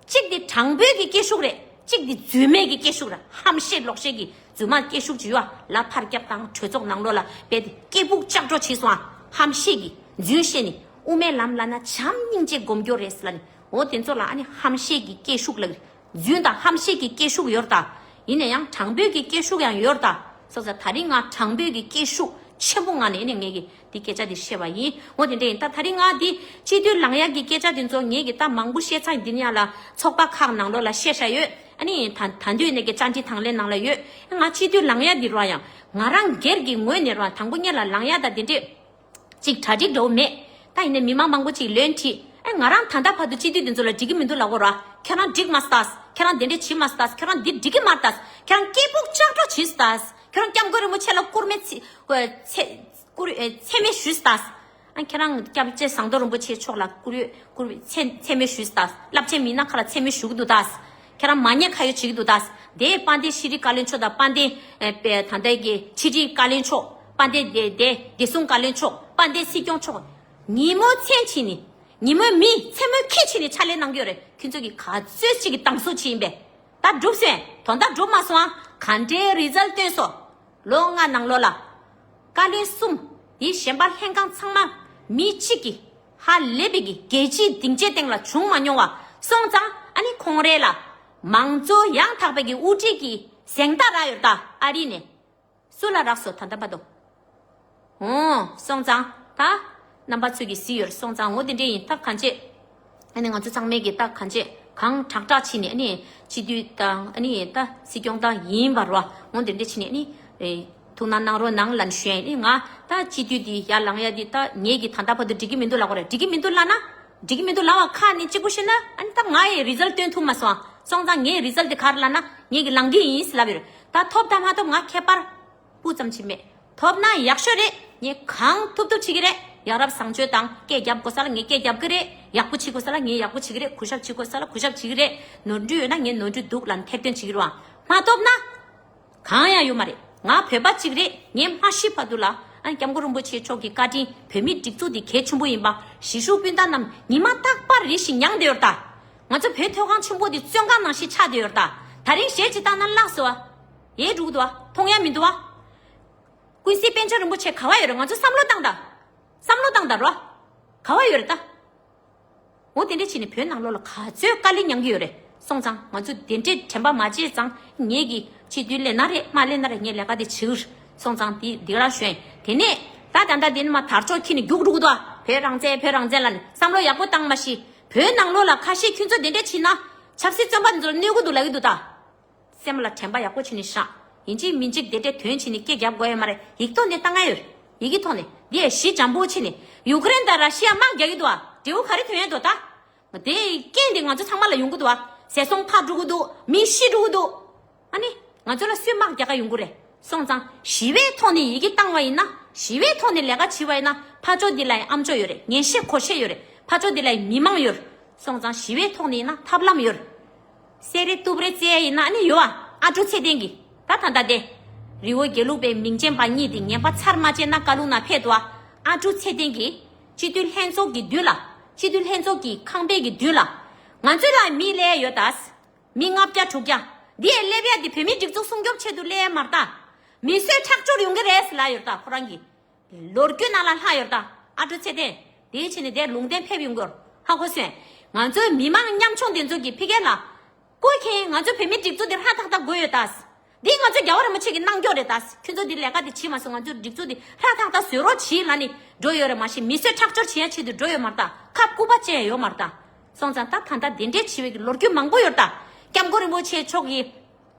གཅིག་དེ་དྲང་པོའི་གི་སྐད་ཤུགས་རེད། གཅིག་དེ་རྫུན་མའི་གི་སྐད་ཤུགས་རེད། ཧམ་བཤད་ལོག་བཤད་ཀྱི་རྫུན་མ་སྐད་ཤུགས་ཅིག་ཡོད་ཨ། ལ་ཕར་རྒྱབ་དང་གྲོས་ཚོགས་ནང་ལོགས་ལ་བས་ཏེ་སྐད་སྦུག་ལྕགས་སྒྲོག་བྱས་སོང་ཨ། ཧམ་བཤད་ཀྱི་རྫུན་བཤད་ནི་དབུ་མའི་ལམ་ལ་ན་བྱམས་སྙིང་རྗེ་སྒོམ་རྒྱུ་རེད་ཟེར་ལ་ནི་འོ་དེ་ཚོ་ལ་ཨ་ནི་ཧམ་བཤད་ཀྱི་སྐད་ཤུགས་ལ་རྫུན་དང་ཧམ་བཤད་ཀྱི་སྐད་ཤུགས་ཡོད་ད། ཡིན་ན་ཡང་དྲང་པོའི་གི་སྐད་ཤུགས་ཡང་ཡོད་ད། སོ་སོ་ད་རིང་ང་དྲང་པོའི་གི་སྐད་ཤུགས་ཆེན་པོ་ངང་ནས་ནི་ངས་གི་འདི་སྐད་ཆ་འདི་བཤད་པ་ཡིན། འོ་དེ་འདྲ་ཡིན། ད་ད་རིང་ང་འདི་སྤྱི་འཐུས་ལངས་ཡག་གི་སྐད་ཆ་འདི་ཚོ་ངས་གི་ད་མང་པོ་བཤད་ཚར་འདི་ནི་ཡ་ལ་ཚོགས་པ་ཁག་ནང་ལོགས་ལ་བཤད་བཞག་ཡོད། ཨ་ནི་ད་ད་འདོད་ནས་གི་བཅར་འདྲི་དང་ལེན་ནང་ལ་ཡོད། ང་སྤྱི་འཐུས་ལངས་ཡག་འདི་རུ་ཡང་ང་རང་སྒེར་གི་ངོས་ནས་རུ་དང་པོ་ཉིད་ལ་ལངས་ཡག་ད་འདི་འདྲས། ཅིག་གྲ་སྒྲིག་འགྲོ་མེད། ད་ཡིན་ན་མི་མང་མང་པོ་ཅིག་ལན་ཁྲིད། ཨེ་ང་རང་ད་ལྟ་བར་དུ་སྤྱི་འཐུས་དེ་ཚོ་ལ་འགྲིག་གི་མི་འདུག་ལབ་གོ་ར། ཁྱེད་རང་འགྲིག་མ་སྟས། ཁྱེད་རང་དེ་འདྲས་བྱེད་མ་སྟས། ཁྱེད་རང་འདི་འགྲིག་གི་མ་སྟས། ཁྱེད་རང་སྐད་སྦུག་ལྕགས་སྒྲོག་བྱེད་སྟས། ཁྱེད་རང་སྐྱབས་མགོན་རིན་པོ་ཆེ་ལ་སྐུར་མེད་ཚེ་ཚེ་སྐུར་ཚེ་མེད་ཞུས་སྟས། ཨ་ཁྱེད་རང་སྐྱབས་རྗེ་ཟམ་གདོང་རིན་པོ་ཆེ་མཆོག་ལ་སྐུར་སྐུར་ཚེ་ཚེ་མེད་ཞུས་སྟས། རླབས་ཆེན་མི་སྣ་ཁ་ལ་ཚེ་མེད་ཞུ་གི་འདུག་སྟས། ཁྱེད་རང་མ་ཉེས་ཁ་གཡོག་བྱེད་ཀྱི་འདུག་ད། དེ་དཔལ་ལྡན་ཤྲི་བཀའ་བློན་མཆོག་དང་དཔལ་ལྡན་ཨེ་པའི་ད་ལྟའི་གི་ཕྱི་དྲིལ་བཀའ་བློན་མཆོག་དཔལ་ལྡན་བདེ་བདེ་བདེ་སྲུང་བཀའ་བློན་མཆོག་དཔལ་ལྡན་སྲིད་སྐྱོང་མཆོག་ཉིན་མོ་མཚན་ཕྱེད་ནས་ཉིན་མོ་མི་མཚན་མོ་ཁྱི་ཕྱེད་ནས་ཕྱག་ལས་གནང་གི་ཡོད་རེད། ཁྱོད་ཚོ་གི་ག་ཚོད་ཅིག་གི་སྡང་ཟུག་ཅིག་ཡིན་པས། ད་འགྲུབ་སོང་། དོན་དག་འགྲུབ་མ་སོང་ཨ། ག་འདྲའི་རི་ཛལ་སྟོན་སོང་། ལོ་ལྔ་ནང་ལོགས་ལ། བཀའ་བློན་གསུམ། དེའི་གཞན་པ་ལྷན་ཁང་ཚང་མ། མི་གཅིག་གི་ཧ་ལས་པའི་གི་རྒྱལ་སྤྱིའི་སྡིངས་ཆའི་སྟེང་ལ་བྱུང་མ་མྱོང་བ་སོང་ཙང་ཨ་ནི་ཁོང་རེ་ལ་མང་གཙོ་ཡང་དག་པའི་གི་དབུ་ཁྲིད་ཀྱི་གཟེངས་རྟགས་རག་ཡོད་ད། ཨ་རི་ནས་སུ་ལ་རག་སོ་ད་ལྟ་བར་དུ། འོ་སོང་ཙང་ད་རྣམ་པ་ཚོས་ཀྱི་གཟིགས་ཡོད་སོང་ཙང་འོ་དེ་འདྲས་ཡིན་ད་གང་བྱེད། ཨ་ནི་ང་ཚོ་ཚང་མས་ཀྱི་ད་གང་བྱེད་གང་དྲག་དྲག་བྱས་ནས་ཨ་ནི་སྤྱི་འཐུས་དང་ཨ་ནི་ད་སྲིད་སྐྱོང་དང་ཡིན་པ་རོ་འོ་དེ་འདྲས་བྱས་ནས་ཨ་ནི་ཐུགས་སྣང་གནང་རོགས་གནང་ལབ་ནས་ཞུ་ཡ་ཡིན། ཨ་ནི་ང་ད་སྤྱི་འཐུས་འདི་ཡར་ལངས་ཡ་འདི་ད་ངས་ཀྱི་ད་ལྟ་བར་དུ་འགྲིག་གི་མི་འདུག་ལབ་དགོས་རེད། འགྲིག་གི་མི་འདུག་ལབ་ན་འགྲིག་གི་མི་འདུག་ལབ་པ་ཁ་ནས་གཅིག་པུ་བཤད་ན་ཨ་ནི་ད་ང་ཡི་རི་ཛལ་སྟོན་ཐུབ་མ་སོང་། སོང་ཙང་ངའི་རི་ཛལ་འདི་ག་རེ་ལབ་ན་ངས་ཀྱི་ལངས་ཀྱི་ཡིན་ལབ་ཡོད་རེད། ད་ཐོབ་ད་མ་ཐོབ་ང་ཁྱད་པར་སྤུ་ཙམ་ཅིག་མེད། ཐོབ་ན་ཡག་ཤོས་རེད། ངས་གང་ཐུབ་ཐུབ་བྱེད་ཀྱི་རེད། ཡ་རབས་བཟང་སྤྱོད་དང་སྐད་རྒྱབ་དགོས་ས་ལ་ངས་སྐད་རྒྱབ་ཀྱི་རེད། ཡག་པོ་བྱེད་དགོས་ས་ལ་ངས་ཡག་པོ་བྱེད་ཀྱི་རེད། གུས་ཞབས་བྱེད་དགོས་ས་ལ་གུས་ཞབས་བྱེད་ཀྱི་རེད། ནོར་འཁྲུལ་ཡོད་ན་ངས་ནོར་འཁྲུལ་འདུག་ལབ་ནས་ཐེར་འདོན་བྱེད་ཀྱི་རེད་པ། མ་ཐོབ་ན་གང་ཡང་ཡོད་མ་རེད། ང་བོད་པ་གཅིག་རེད། ངས་མ་ཤི་བར་དུ་ལ་ཨ་སྐྱབས་མགོན་རིན་པོ་ཆེ་མཆོག་གི་བཀའ་དྲིན་བོད་མིའི་སྒྲིག་འཛུགས་འདི་གལ་ཆེན་པོ་ཡིན་པ་གཞིས་བཞུགས་སྤུན་ཟླ་རྣམས་ཉི་མ་རྟག་པར་རེ་ཞིག་མྱངས་བསྡད་ཡོད་རེད་ད། ང་ཚོ་བོད་མཐོ་སྒང་ཆེན་པོ་འདི་བཙོན་ཁང་ནང་བཞིན་ཆགས་བསྡད་ཡོད་རེད་ད། ད་རིང་གཞས་ཅིག་བཏང་ན་བརླགས་སོང་བ། ཡས་འགྲོ་གི་འདུག་བ། མཐོང་ཡ་མི་འདུག་བ། ཀུན་གཟིགས་དཔལ་འབྱོར་རིན་པོ་ཆེ་ག་བ་ཡོད་རེད། ང་ཚོ་བསམ་བློ་བཏང་དང་། བསམ་བློ་བཏང་དང་རོ། ག་བ་ཡོད་རེད་ད། འོ་དེ་འདྲ་བྱས་ནས་བོད་ནང་ལོགས་ལ་ག་ཚོད་དཀའ་ལས་མྱངས་ཀྱི་ཡོད་རེད། སོང་ཙང་ང་ཚོ་དེ་འདྲའི་དྲན་པ་མ་བརྗེད་ཙང་ངེད་ཀྱིས་སྤྱི་འཐུས་སླེབས་ན་རེད་མ་སླེབས་ན་རེད་ངས་ལས་ཀ་དེ་བྱེད་ཀྱི་ཡོད། སོང་ཙང་དེ་འདི་ག་རང་ཞུ་ཡིན། དེ་ནས་ད་ད་ལྟ་དེ་ནས་མ་དར་ལྕོག་འཁྱེར་ནས་རྒྱུགས་འགྲོ་གི་འདུག་ཨ། བོད་རང་བཙན་བོད་རང་བཙན་ལབ་ནས་བསམ་བློ་ཡག་པོ་བཏང་མ་ཤེས། བོད་ནང་ལོགས་ལ་ཁ་ཤས་ཁྱོད་ཚོ་དེ་འདྲ་བྱས་ན་ཆབ་སྲིད་བཙོན་པ་དེ་ཚོར་གནོད་གི་འདུག་ལབ་ཀྱི་འདུག་ད། སེམས་ལ་དྲན་པ་ཡག་པོ་བྱས་ནས་བཞག་ཡིན་གཅིག་མིན་གཅིག་དེ་འདྲའི་དོན་བྱས་ནས་སྐད་རྒྱབ་དགོས་ཡོད་མ་རེད། ཡིག་ཐོག་ནས་བཏང་ང་ཡོད། ཡི་གེ་ཐོག་ནས་འདི་ཡ་གཞི་འཇམ་པོ་བྱས་ནས་ཡུ་ཀེ་རེན་དང་ར་ཤི་ཡ་དམག་རྒྱག་གི་འདུག་ཨ། འབྲས་བུ་ག་རེ་ཐོན་ཡ་འདུག་ད། དེ་རྐྱེན་དེ་ང་ཚོ་ཚང་མ་ལ་ཡོང་གི་འདུག་ཨ། ཟས་སོང་ཕར་འགྲོ་གི་འདུག་མི་ཤི་འགྲོ་གི་འདུག་ཨ་ནི་ང་ཚོ་ལ་སུས་དམག་རྒྱག་ག་ཡོང་གི་རེད། སོང་ཙང་ཞི་བའི་ཐོག་ནས་ཡི་གེ་བཏང་བ་ཡིན་ན་ཞི་བའི་ཐོག་ནས་ལས་ཀ་བྱས་པ་ཡིན་ན་ཕར་ཕྱོགས་འདི་ལ་ཡང་ཨམ་ཅོག་ཡོད་རེད། ཉན་ཤེས་གོ་ཤེས་ཡོད་རེད། ཕར་ཕྱོགས་འདི་ལ་ཡང་མི་མང་ཡོད་རེད། སོང་ཙང་ཞི་བའི་ཐོག་ནས་ཡིན་ན་ཐབས་ལམ་ཡོད་རེད། སེ་རེ་ཏུབ་རེ་རྩེ་ཡ་ཡིན་ན་ཨ་ནི་ཡོད་ཨ། ཨ་ཀྲུག་ཚེ་བརྟན་གྱིས་ད་ད་ལྟ་དེ་རི་བོ་དགེ་ལུགས་པའི་མིང་ཅན་པ་གཉིས་དེ་ངན་པ་ཚར་མ་བཅད་ན་བཀའ་ལུང་ན་ཕེབས་འདུག་ཨ། ཨ་ཀྲུག་ཚེ་བརྟན་གྱིས་སྤྱི་འཐུས་ལྷན་ཚོགས་ཀྱི་མདུན་ལ་སྤྱི་འཐུས་ལྷན་ཚོགས་ཀྱི་ཁང་པའི་གི་མདུན་ལ་ང་ཚོ་ལ་མི་སླེབས་ཡོད་ད། མི་ལྔ་བརྒྱ་དྲུག་བརྒྱ། འདི་ཡ་སླེབས་ཡ་འདི་བོད་མིའི་སྒྲིག་འཛུགས་སྲུང་སྐྱོབ་ཆེད་དུ་སླེབས་ཡ་མ་རེད་ད། མི་གསོད་ཁྲག་སྦྱོར་ཡོང་གི་རེད་ཟེར་ལབ་ཡོད་ད་ཁོ་རང་གིས། ལོ་རྒྱུས་ནང་ལ་ལྷག་ཡོད་ད། ཨ་ཀྲུག་ཚེ་བརྟན། དེའི་ཕྱིར་ནས་དེ་ལུང་བསྟན་ཕེབས་ཡོང་གི་ཡོད། ཧ་གོ་སོང་། ང་ཚོའི་མི་མང་ཉམ་ཆུང་དེ་ཚོ་གིས་ཕ་གི་ལ། ཀོ་མཁྱེན། ང་ཚོ་བོད་མིའི་སྒྲིག་འཛུགས་འདི་ཧྲ་ཐག་ཐག་དགོས་ཡོད་ད། འདི་ང་ཚོ་རྒྱལ་བ་རིན་པོ་ཆེ་གི་གནང་སྐྱོར་རེད་ད། ཁྱོད་ཚོ་འདི་ལས་ཀ་འདི་བྱེད་མ་སོང་། ང་ཚོའི་སྒྲིག་འཛུགས་འདི་ཧྲ་ཐག་ཐག་བཟོ་རོགས་བྱེད་ལབ་ནས་འགྲོ་ཡོད་རེད། མ་གཞི་མི་གསོད་ཁྲག་སྦྱོར་བྱེད་ཡ་ཆེད་དུ་འགྲོ་ཡོད་མ་རེད་ད། ཁ་སྐུད་པ་བཅད་ཡ་ཡོད་མ་རེད་ད། སོང་ཙང་ད་ད་ལྟ་དེ་འདྲའི་བྱེད་པའི་གི་ལོ་རྒྱུས་མང་པོ་ཡོད་ད། སྐྱབས་མགོན་རིན་པོ་ཆེ་མཆོག་གིས་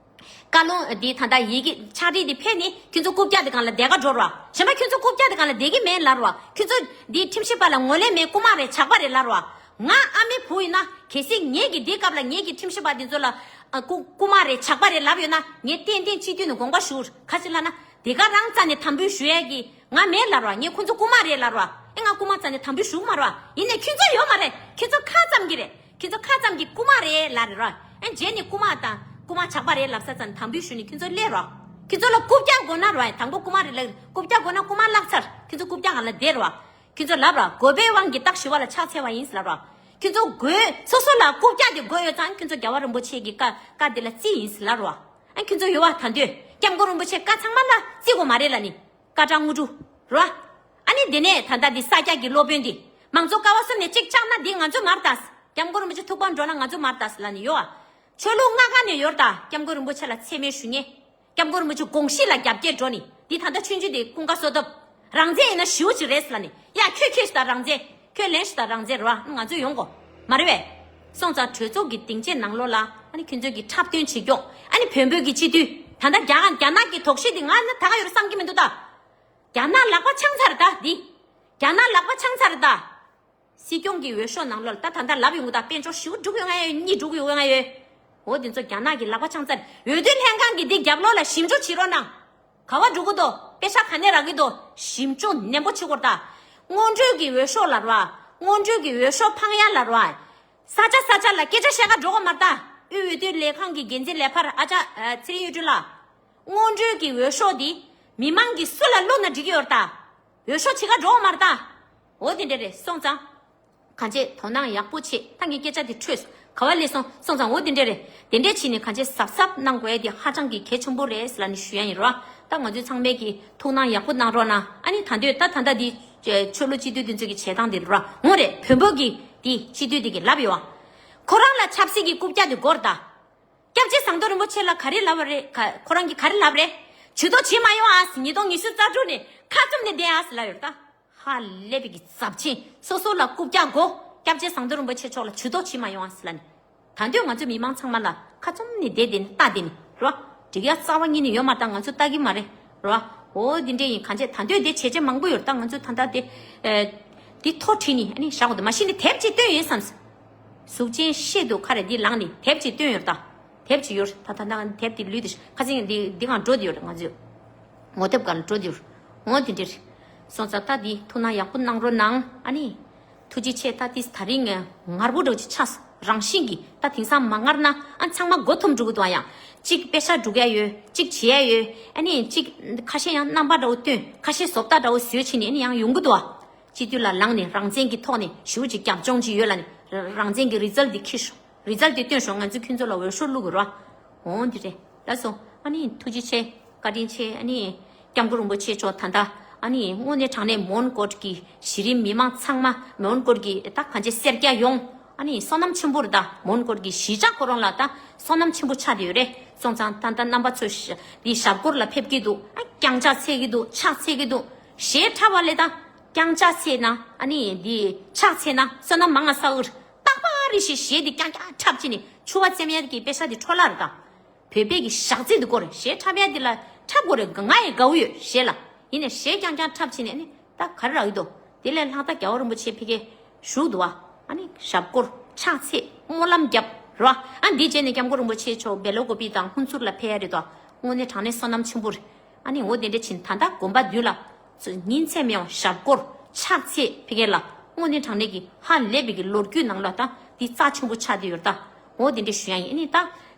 བཀའ་ལུང་འདི་ད་ལྟ་ཡི་གེ་ཕྱག་བྲིས་འདི་ཕེབས་ནས་ཁྱོད་ཚོ་རྐུབ་བཀྱག་དེ་སྒང་ལ་བསྡད་ག་འགྲོ་རོགས། གཞན་པ་ཁྱོད་ཚོ་རྐུབ་བཀྱག་དེ་སྒང་ལ་བསྡད་ཀྱི་མེད་ལབ་རོགས། ཁྱོད་ཚོ་འདི་ཁྲིམས་ཞིབ་པ་ལ་ངོས་ལེན་མེད། རྐུ་མ་རེད། ཇག་པ་རེད་ལབ་རོགས། ང་ཨ་མའི་བུ་ཡིན་ན་གལ་སྲིད་ངེད་ཀྱིས་འདིའི་སྐབས་ལ་ངེད་ཀྱི་ཁྲིམས་ཞིབ་པ་འདི་ཚོ་ལ་ཨ་རྐུ་རྐུ་མ་རེད། ཇག་པ་རེད་ལབ་ཡོད་ན་ངས་ཏན་ཏན་སྤྱི་འཐུས་ནས་དགོངས་པ་ཞུ། ག་ཅི་ལབ་ན་དེ་ག་རང་རྩ་ནས་དམ་འབུལ་ཞུ་ཡས་ཀྱི་ང་མེད་ལབ་རོགས། ངས་ཁོ་ཚོ་རྐུ་མ་རེད་ལབ་རོགས། ཨེ་ང་རྐུ་མ་རྩ་ནས་དམ་འབུལ་ཞུ་གི་མ་རོགས། ཡིན་ནའི་ཁྱོད་ཚོ་ཡོད་མ་རེད། ཁྱོད་ཚོ་ཁ་ཙམ་གྱིས་རེད། ཁྱོད་ཚོ་ཁ་ཙམ་གྱིས་རྐུ་མ་རེད་ལབ་རེད་རོ། ཨེ་རྗེས་ནས་རྐུ་མ་དང་རྐུ་མ་ཇག་པ་རེད་ལབ་ས་ཙམ་དམ་འབུལ་ཞུས་ནས་ཁྱོད་ཚོ་སླེབས་རོགས། ཁྱོད་ཚོ་ལ་རྐུབ་བཀྱག་དགོས་ན་རོ། དང་པོ་རྐུ་མ་རེད་ལབ། རྐུབ་བཀྱག་དགོས་ན་རྐུ་མ་བརླག་ཚར། ཁྱོད་ཚོ་རྐུབ་བཀྱག་སྒང་ལ་བསྡད་རོགས། ཁྱོད་ཚོ་ལབ་རོགས། རྒོད་པོའི་དབང་གིས་སྟག་ཤི་བ་ལ་ཕྱག་འཚལ་བ་ཡིན་ལབ་རོགས། ཁྱོད་ཚོ་རྒོད་སོ་སོ་ལ་རྐུབ་བཀྱག་དེ་དགོས་ཡོད་ཙང་ཁྱོད་ཚོ་རྒྱལ་བ་རིན་པོ་ཆེ་གི་བཀའ་བཀའ་དེ་ལ་རྩིས་ཡིན་ལབ་རོགས། ཨ་ཁྱོད་ཚོ་ཡོད་བ། ད་དུས་སྐྱབས་མགོན་རིན་པོ་ཆེ་བཀའ་ཚང་མ་ལ་རྩིས་དགོས་མ་རེད་ལབ་ནི། སྐར་གྲངས་དངོས་གྲུབ་རོ། ཨ་ནི་དེ་ནས་ད་ལྟ་འདི་ས་སྐྱ་གི་སློབ་དཔོན་འདི་མང་གཙོ་ཀ་བ་གསུམ་ནས་གཅིག་བཅག་ན་འདི་ང་ཚོ་མར་ལྟ། སྐྱབས་མགོན་རིན་པོ་ཆེ་ཐུགས་ཕམ་འགྲོ་ན་ང་ཚོ་མར་ལྟ་ལབ་ནི་ཡོད་ཨ། ཆོས་ལུགས་ལྔ་ཀ་ནས་ཡོད་ད། སྐྱབས་མགོན་རིན་པོ་ཆེ་ལ་མཚན་སྨད་ཞུ་མཁན། སྐྱབས་མགོན་རིན་པོ་ཆེ་དགོངས་གཞི་ལ་རྒྱབ་འགལ་འགྲོ་ནི་འདི་ད་ལྟ་ཆུང་ཆུང་དེ་ཀུན་དགའ་བསོད་སྟོབས། རང་བཙན་ཡིན་ན་ཞེ་པོ་ཅིག་རེད་ལབ་ནི་ཡ་ཁྱོད་ཁྱོད་ཤི་ད་རང་བཙན། ཁྱོད་ལེན་ཤི་ད་རང་བཙན་རེད་བ། ང་ཚོ་ཡོང་གོ་མ་རེད་བས། སོང་ཙང་གྲོས་ཚོགས་ཀྱི་སྡིངས་ཆའི་ནང་ལོགས་ལ་ཨ་ནི་ཁྱོད་ཚོས་ཀྱི་འཁྲབ་སྟོན་བྱེད་ཀྱོག་ཨ་ནི་བོན་པོའི་གི་སྤྱི་འཐུས་ད་ལྟ་རྒྱ་རྒྱ་ནག་གི་དོགས་གཞི་འདི་ང་ནི་ད་ག་ཡོད་རེད་བསམ་གྱི་མི་འདུག་ད། རྒྱ་ནག་ལག་པ་འཆང་ཚར་ད་འདི། རྒྱ་ནག་ལག་པ་འཆང་ཚར་ད། སྲིད་སྐྱོང་གི་འོས་ཤོག་ནང་ལོགས་ལ་ད་ད་ལྟ་ལབ་ཡོང་གི་ད། དཔལ་འབྱོར་ཞེ་པོ་འགྲོ་གི་ཡོད་ང་ཡོད། གཉིས་འགྲོ་གི་ཡོད་ང་ཡོད། འོ་དེ་ཚོ་རྒྱ་ནག་གི་ལག་པ་འཆང་ཚར། འོས་བསྡུ་ལྷན་ཁང་གི་འདི་རྒྱབ་ལོགས་ལ་ཞིབ་འཇུག་བྱེད་རོགས་གནང་། ག་བ་འགྲོ་གི་འདུག་དཔེ་ཆ་ག་ནས་རག་གི་འདུག་ཞིབ་འཇུག་ནན་པོ་བྱེད་དགོས་ད། སྔོན་འགྲོའི་གི་འོས་ཤོག་ལ་རོ། སྔོན་འགྲོའི་གི་འོས་ཤོག་འཕང་ཡ་ལ་རོ། ས་ཆ་ས་ཆ་ལ་སྐད་ཆ་བཤད་ག་འགྲོ་གི་མ་རེད་ད། དབུས་འོས་བསྡུ་ལས་ཁང་གི་འགན་འཛིན་ལས་འཕར་ཨ་ཅག་ཚེ་རིང་གཡུ་སྒྲོན་ལགས། སྔོན་འགྲོའི་གི་འོས་ཤོག་འདི་མི་མང་གིས་སུ་ལ་བླུགས་ན་འགྲིག་གི་ཡོད་རེད་ད། འོས་ཤོག་བྱེད་ག་འགྲོ་གི་མ་རེད་ད། འོ་དེ་འདྲ་རེད། སོང་ཙང་། གང་བྱེད་དོ་སྣང་ཡག་པོ་བྱེད། ད་ངའི་སྐད་ཆ་དེ་འཕྲོས་སོང་། ག་བ་སླེབས་སོང་། སོང་ཙང་འོ་དེ་འདྲ་རེད། དེ་འདྲ་བྱས་ནས་གང་བྱེད་གཟབ་གཟབ་གནང་དགོས་ཡ་དེ་ཧ་ཅང་གི་གལ་ཆེན་པོ་རེད་ལབ་ནས་ཞུ་ཡ་ཡིན་རོ། ད་ང་ཚོས་ཚང་མས་ཀྱི་ཐུགས་སྣང་ཡག་པོ་གནང་རོགས་གནང་། ཨ་ནི་ད་འདོད་ད་ད་ལྟ་འདི་ཆོས་ལུགས་སྤྱི་འཐུས་དེ་ཚོ་གི་བྱེད་སྟངས་དེ་ར་ངོ་རེད། བོན་པོ་གི་དེ་སྤྱི་འཐུས་དེ་གི་ལབ་ཡོད་ཨ། ཁོ་རང་ལ་ཆབ་སྲིད་ཀྱི་རྐུབ་བཀྱག་དེ་སྒོར་ད། སྐྱབས་རྗེ་ཟམ་གདོང་རིན་པོ་ཆེ་ལ་ག་རེ་ལབ་པ་རེད། ཁོ་རང་གིས་ག་རེ་ལབ་རེད། ཇུས་གཏོགས་བྱེད་མ་ཡོང་ཨ། ཉིས་སྟོང་ཉི་ཤུ་རྩ་དྲུག་ནས་ཁ་བཙུམ་ནས་བསྡད་ཨ་ཟེར་ལབ་ཡོད་ད། ཧ་ལས་པའི་གི་ཚབས་ཆེན། སོ་སོ་ལ་རྐུབ་བཀྱག་དགོས། སྐྱབས་རྗེ་ཟམ་གདོང་རིན་པོ་ཆེ་མཆོག་ལ་ཇུས་གཏོགས་བྱེད་མ་ཡོང་ཨ་ཟེར་ལབ་ནས། ད་འདོད་ང་ཚོ་མི་མང་ཚང་མ་ལ་ཁ་བཙུམ་ནས་བསྡད་བསྡད་ནས་ལྟ་བསྡད་ནས་རོ། འགྲིག་ཡ་རྩ་བ་ཉིད་ནས་ཡོད་མ་རེད་ད། ང་ཚོ་ལྟ་གི་མ་རེད་རོ། འོ་འདི་འདྲས་ཡིན། གང་བྱས་ད་འདོད་དེ་བྱས་རྗེས་མང་པོ་ཡོད་ད། ང་ཚོ་ད་ལྟ་དེ་ཨེ། འདི་ཐོ་བྲིས་ནས་ཨ་ནི་བཞག་འོ་ད། མ་གཞི་ནས་དེབ་ཅིག་བཏོན་ཡོད་བསམ། གཟུགས་ཅན་ཤེད་དུ་ཁ་རེ་འདི་ལངས་ནས་དེབ་ཅིག་བཏོན་ཡོད་ད། དེབ་ཅིག་ཡོད་ད། ད་ད་དེབ་དེ་ལུས་དེ་ཁ་སང་འདི་འདི་གང་འགྲོ་དེ་ཡོད་རེད། ང་ཚོས་ངོ་དེབ་གང་འགྲོ་དེ་ཡོད། འོ་དེ་འདྲས་སོང་ཙང་ད་འདི་ཐུགས་སྣང་ཡག་པོ་གནང་རོགས་གནང་ཨ་ནི། ཐུགས་རྗེ་ཆེ། ད་ཏིས་ད་རིང་ངར་པོ་འདྲ་ཅིག་ཆགས། རང་བཞིན་གྱིས་ད་དེང་སང་མ་ངར་ན་ཨ་ཚང་མ་མགོ་འཐོམ་འགྲོ་གི་འདུག་ཨ། ཡང་གཅིག་པེ་ཤ་སྒྲུག་ཡ་ཡོད། གཅིག་བྱེད་ཡ་ཡོད། ཨ་ནི་གཅིག་ཁ་ཤས་ཡང་རྣམ་པ་འདྲ་བོ་སྟོན། ཁ་ཤས་བཟོ་ལྟ་འདྲ་བོ་བཟོས་བྱས་ནས་ཨ་ནི་ཡང་ཡོང་གི་འདུག་ཨ། སྤྱི་འཐུས་ལ་ལངས་ནས་རང་བཙན་གྱི་ཐོག་ནས་ཞུ་ཅིག་རྒྱབ་ལྗོངས་ཅིག་ཡོད་ལ་ནི་རང་བཙན་གྱི་རི་ཛལ་འདི་འཁྱེར་ཤོག་རི་ཛལ་འདི་སྟོན་ཤོག་ང་ཚོ་ཁྱོད་ཚོ་ལ་འོས་ཤོག་བླུག་དགོས་ར། འོང་འདི་རེད། ལགས་སོ། ཨ་ནི་ཐུགས་རྗེ་ཆེ། བཀའ་དྲིན་ཆེ། ཨ་ནི་སྐྱབས་མགོན་རིན་པོ་ཆེ་མཆོག་ད་ལྟ་ཨ་ནི་དངོས་གནས་དྲང་གནས་མོན་གྷོ་གི་གཞི་རིམ་མི་མང་ཚང་མ་མོན་གྷོ་གི་ད་གང་ཅི་སེར་སྐྱ་ཡོངས་ཨ་ནི་བསོད་ནམས་ཆེན་པོ་རེད་ད། མོན་གྷོ་གི་གཞིས་ཆགས་ཁོ་རང་ལ་ད་བསོད་ནམས་ཆེན་པོ་ཆགས་བསྡད་ཡོད་རེད། སོང་ཙང་ད་ལྟ་རྣམ་པ་ཚོ་ཞབས་འདི་ཞབས་སྐོར་ལ་ཕེབས་ཀྱི་འདུག་ཨ་རྐྱང་ཕྱག་འཚལ་གྱི་འདུག་ཕྱག་འཚལ་གྱི་འདུག་གཞས་འཁྲབ་པ་ལས་ད་རྐྱང་ཕྱག་འཚལ་ན་ཨ་ནི་འདི་ཕྱག་འཚལ་ན་བསོད་ནམས་མང་ང་ས་འུར། རྟག་པར་རེ་བཞིན་གཞས་འདི་རྐྱང་རྐྱང་འཁྲབ་ཕྱིན་ནས་ཕྱུ་པ་བཙེམ་ཡ་གི་པེ་ཤ་འདི་འཕྲོ་བརླག་རེད་ད། བོད་པའི་གི་ཞག་རྩི་འདི་སྐོར་གཞས་འཁྲབ་ཡ་འདི་ལ་འཁྲབ་དགོས་རེད། ང་ཡི་དགའ་བོ་ཡོད་གཞས་ལ། ཡིན་ནས་གཞས་རྐྱང་རྐྱང་འཁྲབ་ཕྱིན་ནས་ནི་ད་ག་རེ་རག་གི་འདུག་དེ་ལས་ལྷག་ད་རྒྱལ་བ་རིན་པོ་ཆེ་ཕ་གི་བཞུགས་འདུག་བ། ཨ་ནི་ཞབས་སྐོར་ཕྱག་འཚལ་སྨོན་ལམ་རྒྱབ་རོ། ཨ་འདི་རྗེས་ནས་སྐྱབས་མགོན་རིན་པོ་ཆེ་མཆོག་སྦེ་ལོ་ཀོ་པི་དང་ཧུན་སུར་ལ་ཕེབས་ཡ་རེད་དོ། དངོས་གནས་དྲང་གནས་བསོད་ནམས་ཆེན་པོ་རེད། ཨ་ནི་འོ་དེ་འདྲ་ཕྱིན་ད་ལྟ་དགོན་པ་མདུན་ལ། ཉིན་མཚན་མེད་པར་ཞབས་སྐོར་ཕྱག་འཚལ་ཕ་གི་ལ་དངོས་གནས་དྲང་གནས་ཀྱི་ཧ་ལས་པའི་གི་ལོ་རྒྱུས་ནང་ལ་ད་འདི་རྩ་ཆེན་པོ་ཆགས་བསྡད་ཡོད་ད། འོ་དེ་འདྲ་ཞུ་ཡ་ཡིན། ཨ་ནི་ད་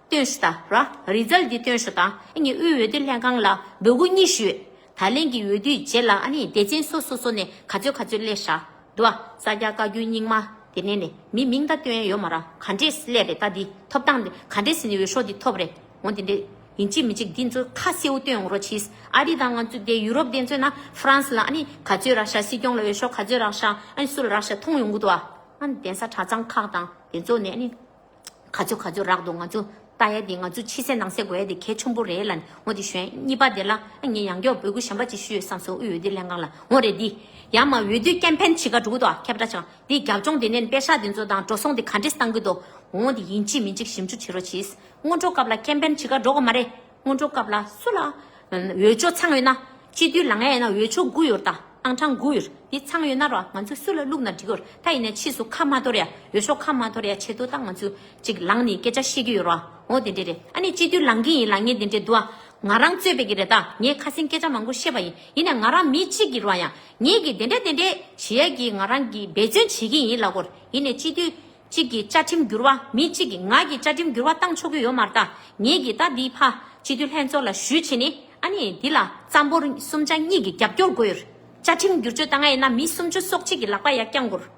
སྟོན་ཤོག་ད་ར་རི་ཛལ་འདི་སྟོན་ཤོག་ད། ཨ་ནི་དབུས་འོས་བསྡུ་ལྷན་ཁང་ལ་འབོད་སྐུལ་གཉིས་ཞུས། ད་ལན་གྱི་འོས་བསྡུའི་རྗེས་ལ་ཨ་ནི་སྡེ་ཚན་སོ་སོ་སོ་ནས་ག་ཚོད་ག་ཚོད་སླེབས་ཤག་འདུག་བ། ས་སྐྱ་བཀའ་བརྒྱུད་རྙིང་མ་དེ་ནས་ནས་མི་མིང་ད་སྟོན་ཡ་ཡོད་མ་ར། ག་འདྲས་སླེབས་རེད་ད། འདི་ཐོབ་ཐང་འདི་ག་འདྲས་ཟིན་ནས་འོས་ཤོག་འདི་ཐོབ་རེད། འོ་འདི་འདྲས་ཡིན་གཅིག་མིན་གཅིག་འདི་ཚོ་ཁ་གསལ་བོ་སྟོན་ཡོང་རོགས་གྱིས། ཨ་རི་དང་ང་ཚོ་དེ་ཡུ་རོབ་དེ་ཚོ་ན་ཧྥ་རན་སི་ལ་ཨ་ནི་ག་ཚོད་རག་ཤག་སྲིད་སྐྱོང་ལ་འོས་ཤོག་ག་ཚོད་རག་ཤག་ཨ་ནི་སུ་ལ་རག་ཤག་མཐོང་ཡོང་གི་འདུག་ཨ། ཨ་ནི་གདན་ས་གྲྭ་ཚང་ཁག་དང་དེ་ཚོ་ནས་ཨ་ནི་ག་ཚོད་ག་ཚོད་རག་འདུག་ང་ཚོ་ལྟ་ཡ་དེ་ང་ཚོ་ཕྱི་གསལ་ནང་གསལ་དགོས་ཡ་དེ་གལ་ཆེན་པོ་རེད་ལ་ནི། འོ་དེ་ཞུ་ཡ། གཉིས་པ་དེ་ལ་ཨ་ངས་ཡང་བསྐྱར་འབོད་སྐུལ་གཞན་པ་ཅིག་ཞུས་ཡོད་བསམ་སོང་། དབུས་འོས་བསྡུ་ལྷན་ཁང་ལ། འོ་རེད། འདི་ཡང་མ་འོས་བསྡུ་ཀེམ་ཕེན་བྱེད་ག་འགྲོ་གི་འདུག་ཨ། ཁྱབ་བསྒྲགས་བྱང་འདི་རྒྱབ་ལྗོངས་དེ་ནས་པེ་ཤག་དེ་ཚོ་དང་འགྲོ་སོང་དེ་ག་འདྲས་བཏང་གི་འདུག་འོ་འདི་ཡིན་གཅིག་མིན་གཅིག་ཞིབ་འཇུག་བྱེད་རོགས་གྱིས། སྔོན་འགྲོ་སྐབས་ལ་ཀེམ་ཕེན་བྱེད་ག་འགྲོ་གི་མ་རེད། སྔོན་འགྲོ་སྐབས་ལ་སུ་ལ་འོས་ཆོག་ཚང་ཡོད་ན། སྤྱི་འཐུས་ལངས་ཡ་ཡིན་ན་འོས་ཆོག་དགུ་ཡོད་ད། ཨང་གྲངས་དགུ་ཡོད། འདི་ཚང་ཡོད་ན་ར་ང་ཚོ་སུ་ལ་བླུགས་ན་འགྲིག་གི་ཡོད། ད་ཡིན་ན་ཕྱིས་སུ་ཁ་མ་འཐོར་ཡ། འོས་ཤོག་ཁ་མ་འཐོར་ཡ་ཆེད་དུ་ད་ང་ཚོ་ཅིག་ལངས་ནས་སྐད་ཆ་བཤད་ཀྱི་ཡོད་ར། འོ་དེ་འདྲས་རེད། ཨ་ནི་སྤྱི་འཐུས་ལངས་ཀྱི་ཡིན་ལངས་ངེས་དེ་འདྲས་འདུག་ཨ། ང་རང་གཙོས་པའི་གི་རེད་ད། ངས་ཁ་སང་སྐད་ཆ་མང་པོ་བཤད་པ་ཡིན། ཡིན་ན་ང་རང་མི་གཅིག་གི་ར་ཡང་ངེད་ཀྱི་དེ་འདྲས་དེ་འདྲས་བྱེད་ཡ་གི་ང་རང་གི་འབད་བརྩོན་བྱེད་ཀྱི་ཡིན་ལབ་དགོས་རེད། ཡིན་ནས་སྤྱི་འཐུས་གཅིག་གི་བཅའ་ཁྲིམས་འགྱུར་བ། མི་གཅིག་གི་ང་གི་བཅའ་ཁྲིམས་འགྱུར་བ་བཏང་ཆོག་གི་ཡོད་མ་རེད་ད། ངེད་ཀྱི་ད་འདི་ཕ་སྤྱི་འཐུས་ལྷན་ཚོགས་ལ་ཞུས་བྱས་ནས་ཨ་ནི་འདི་ལ་རྩ་འབོར་གསུམ་ཆ་གཉིས་ཀྱི་རྒྱབ་སྐྱོར་དགོས་ཡོད། བཅའ་ཁྲིམས་བསྒྱུར་བཅོས་བཏང་ང་ཡིན་ན་མི་སུམ་ཅུ་སོ་གཅིག་གི་ལག་པ་ཡར་བརྐྱང་དགོས་རེད།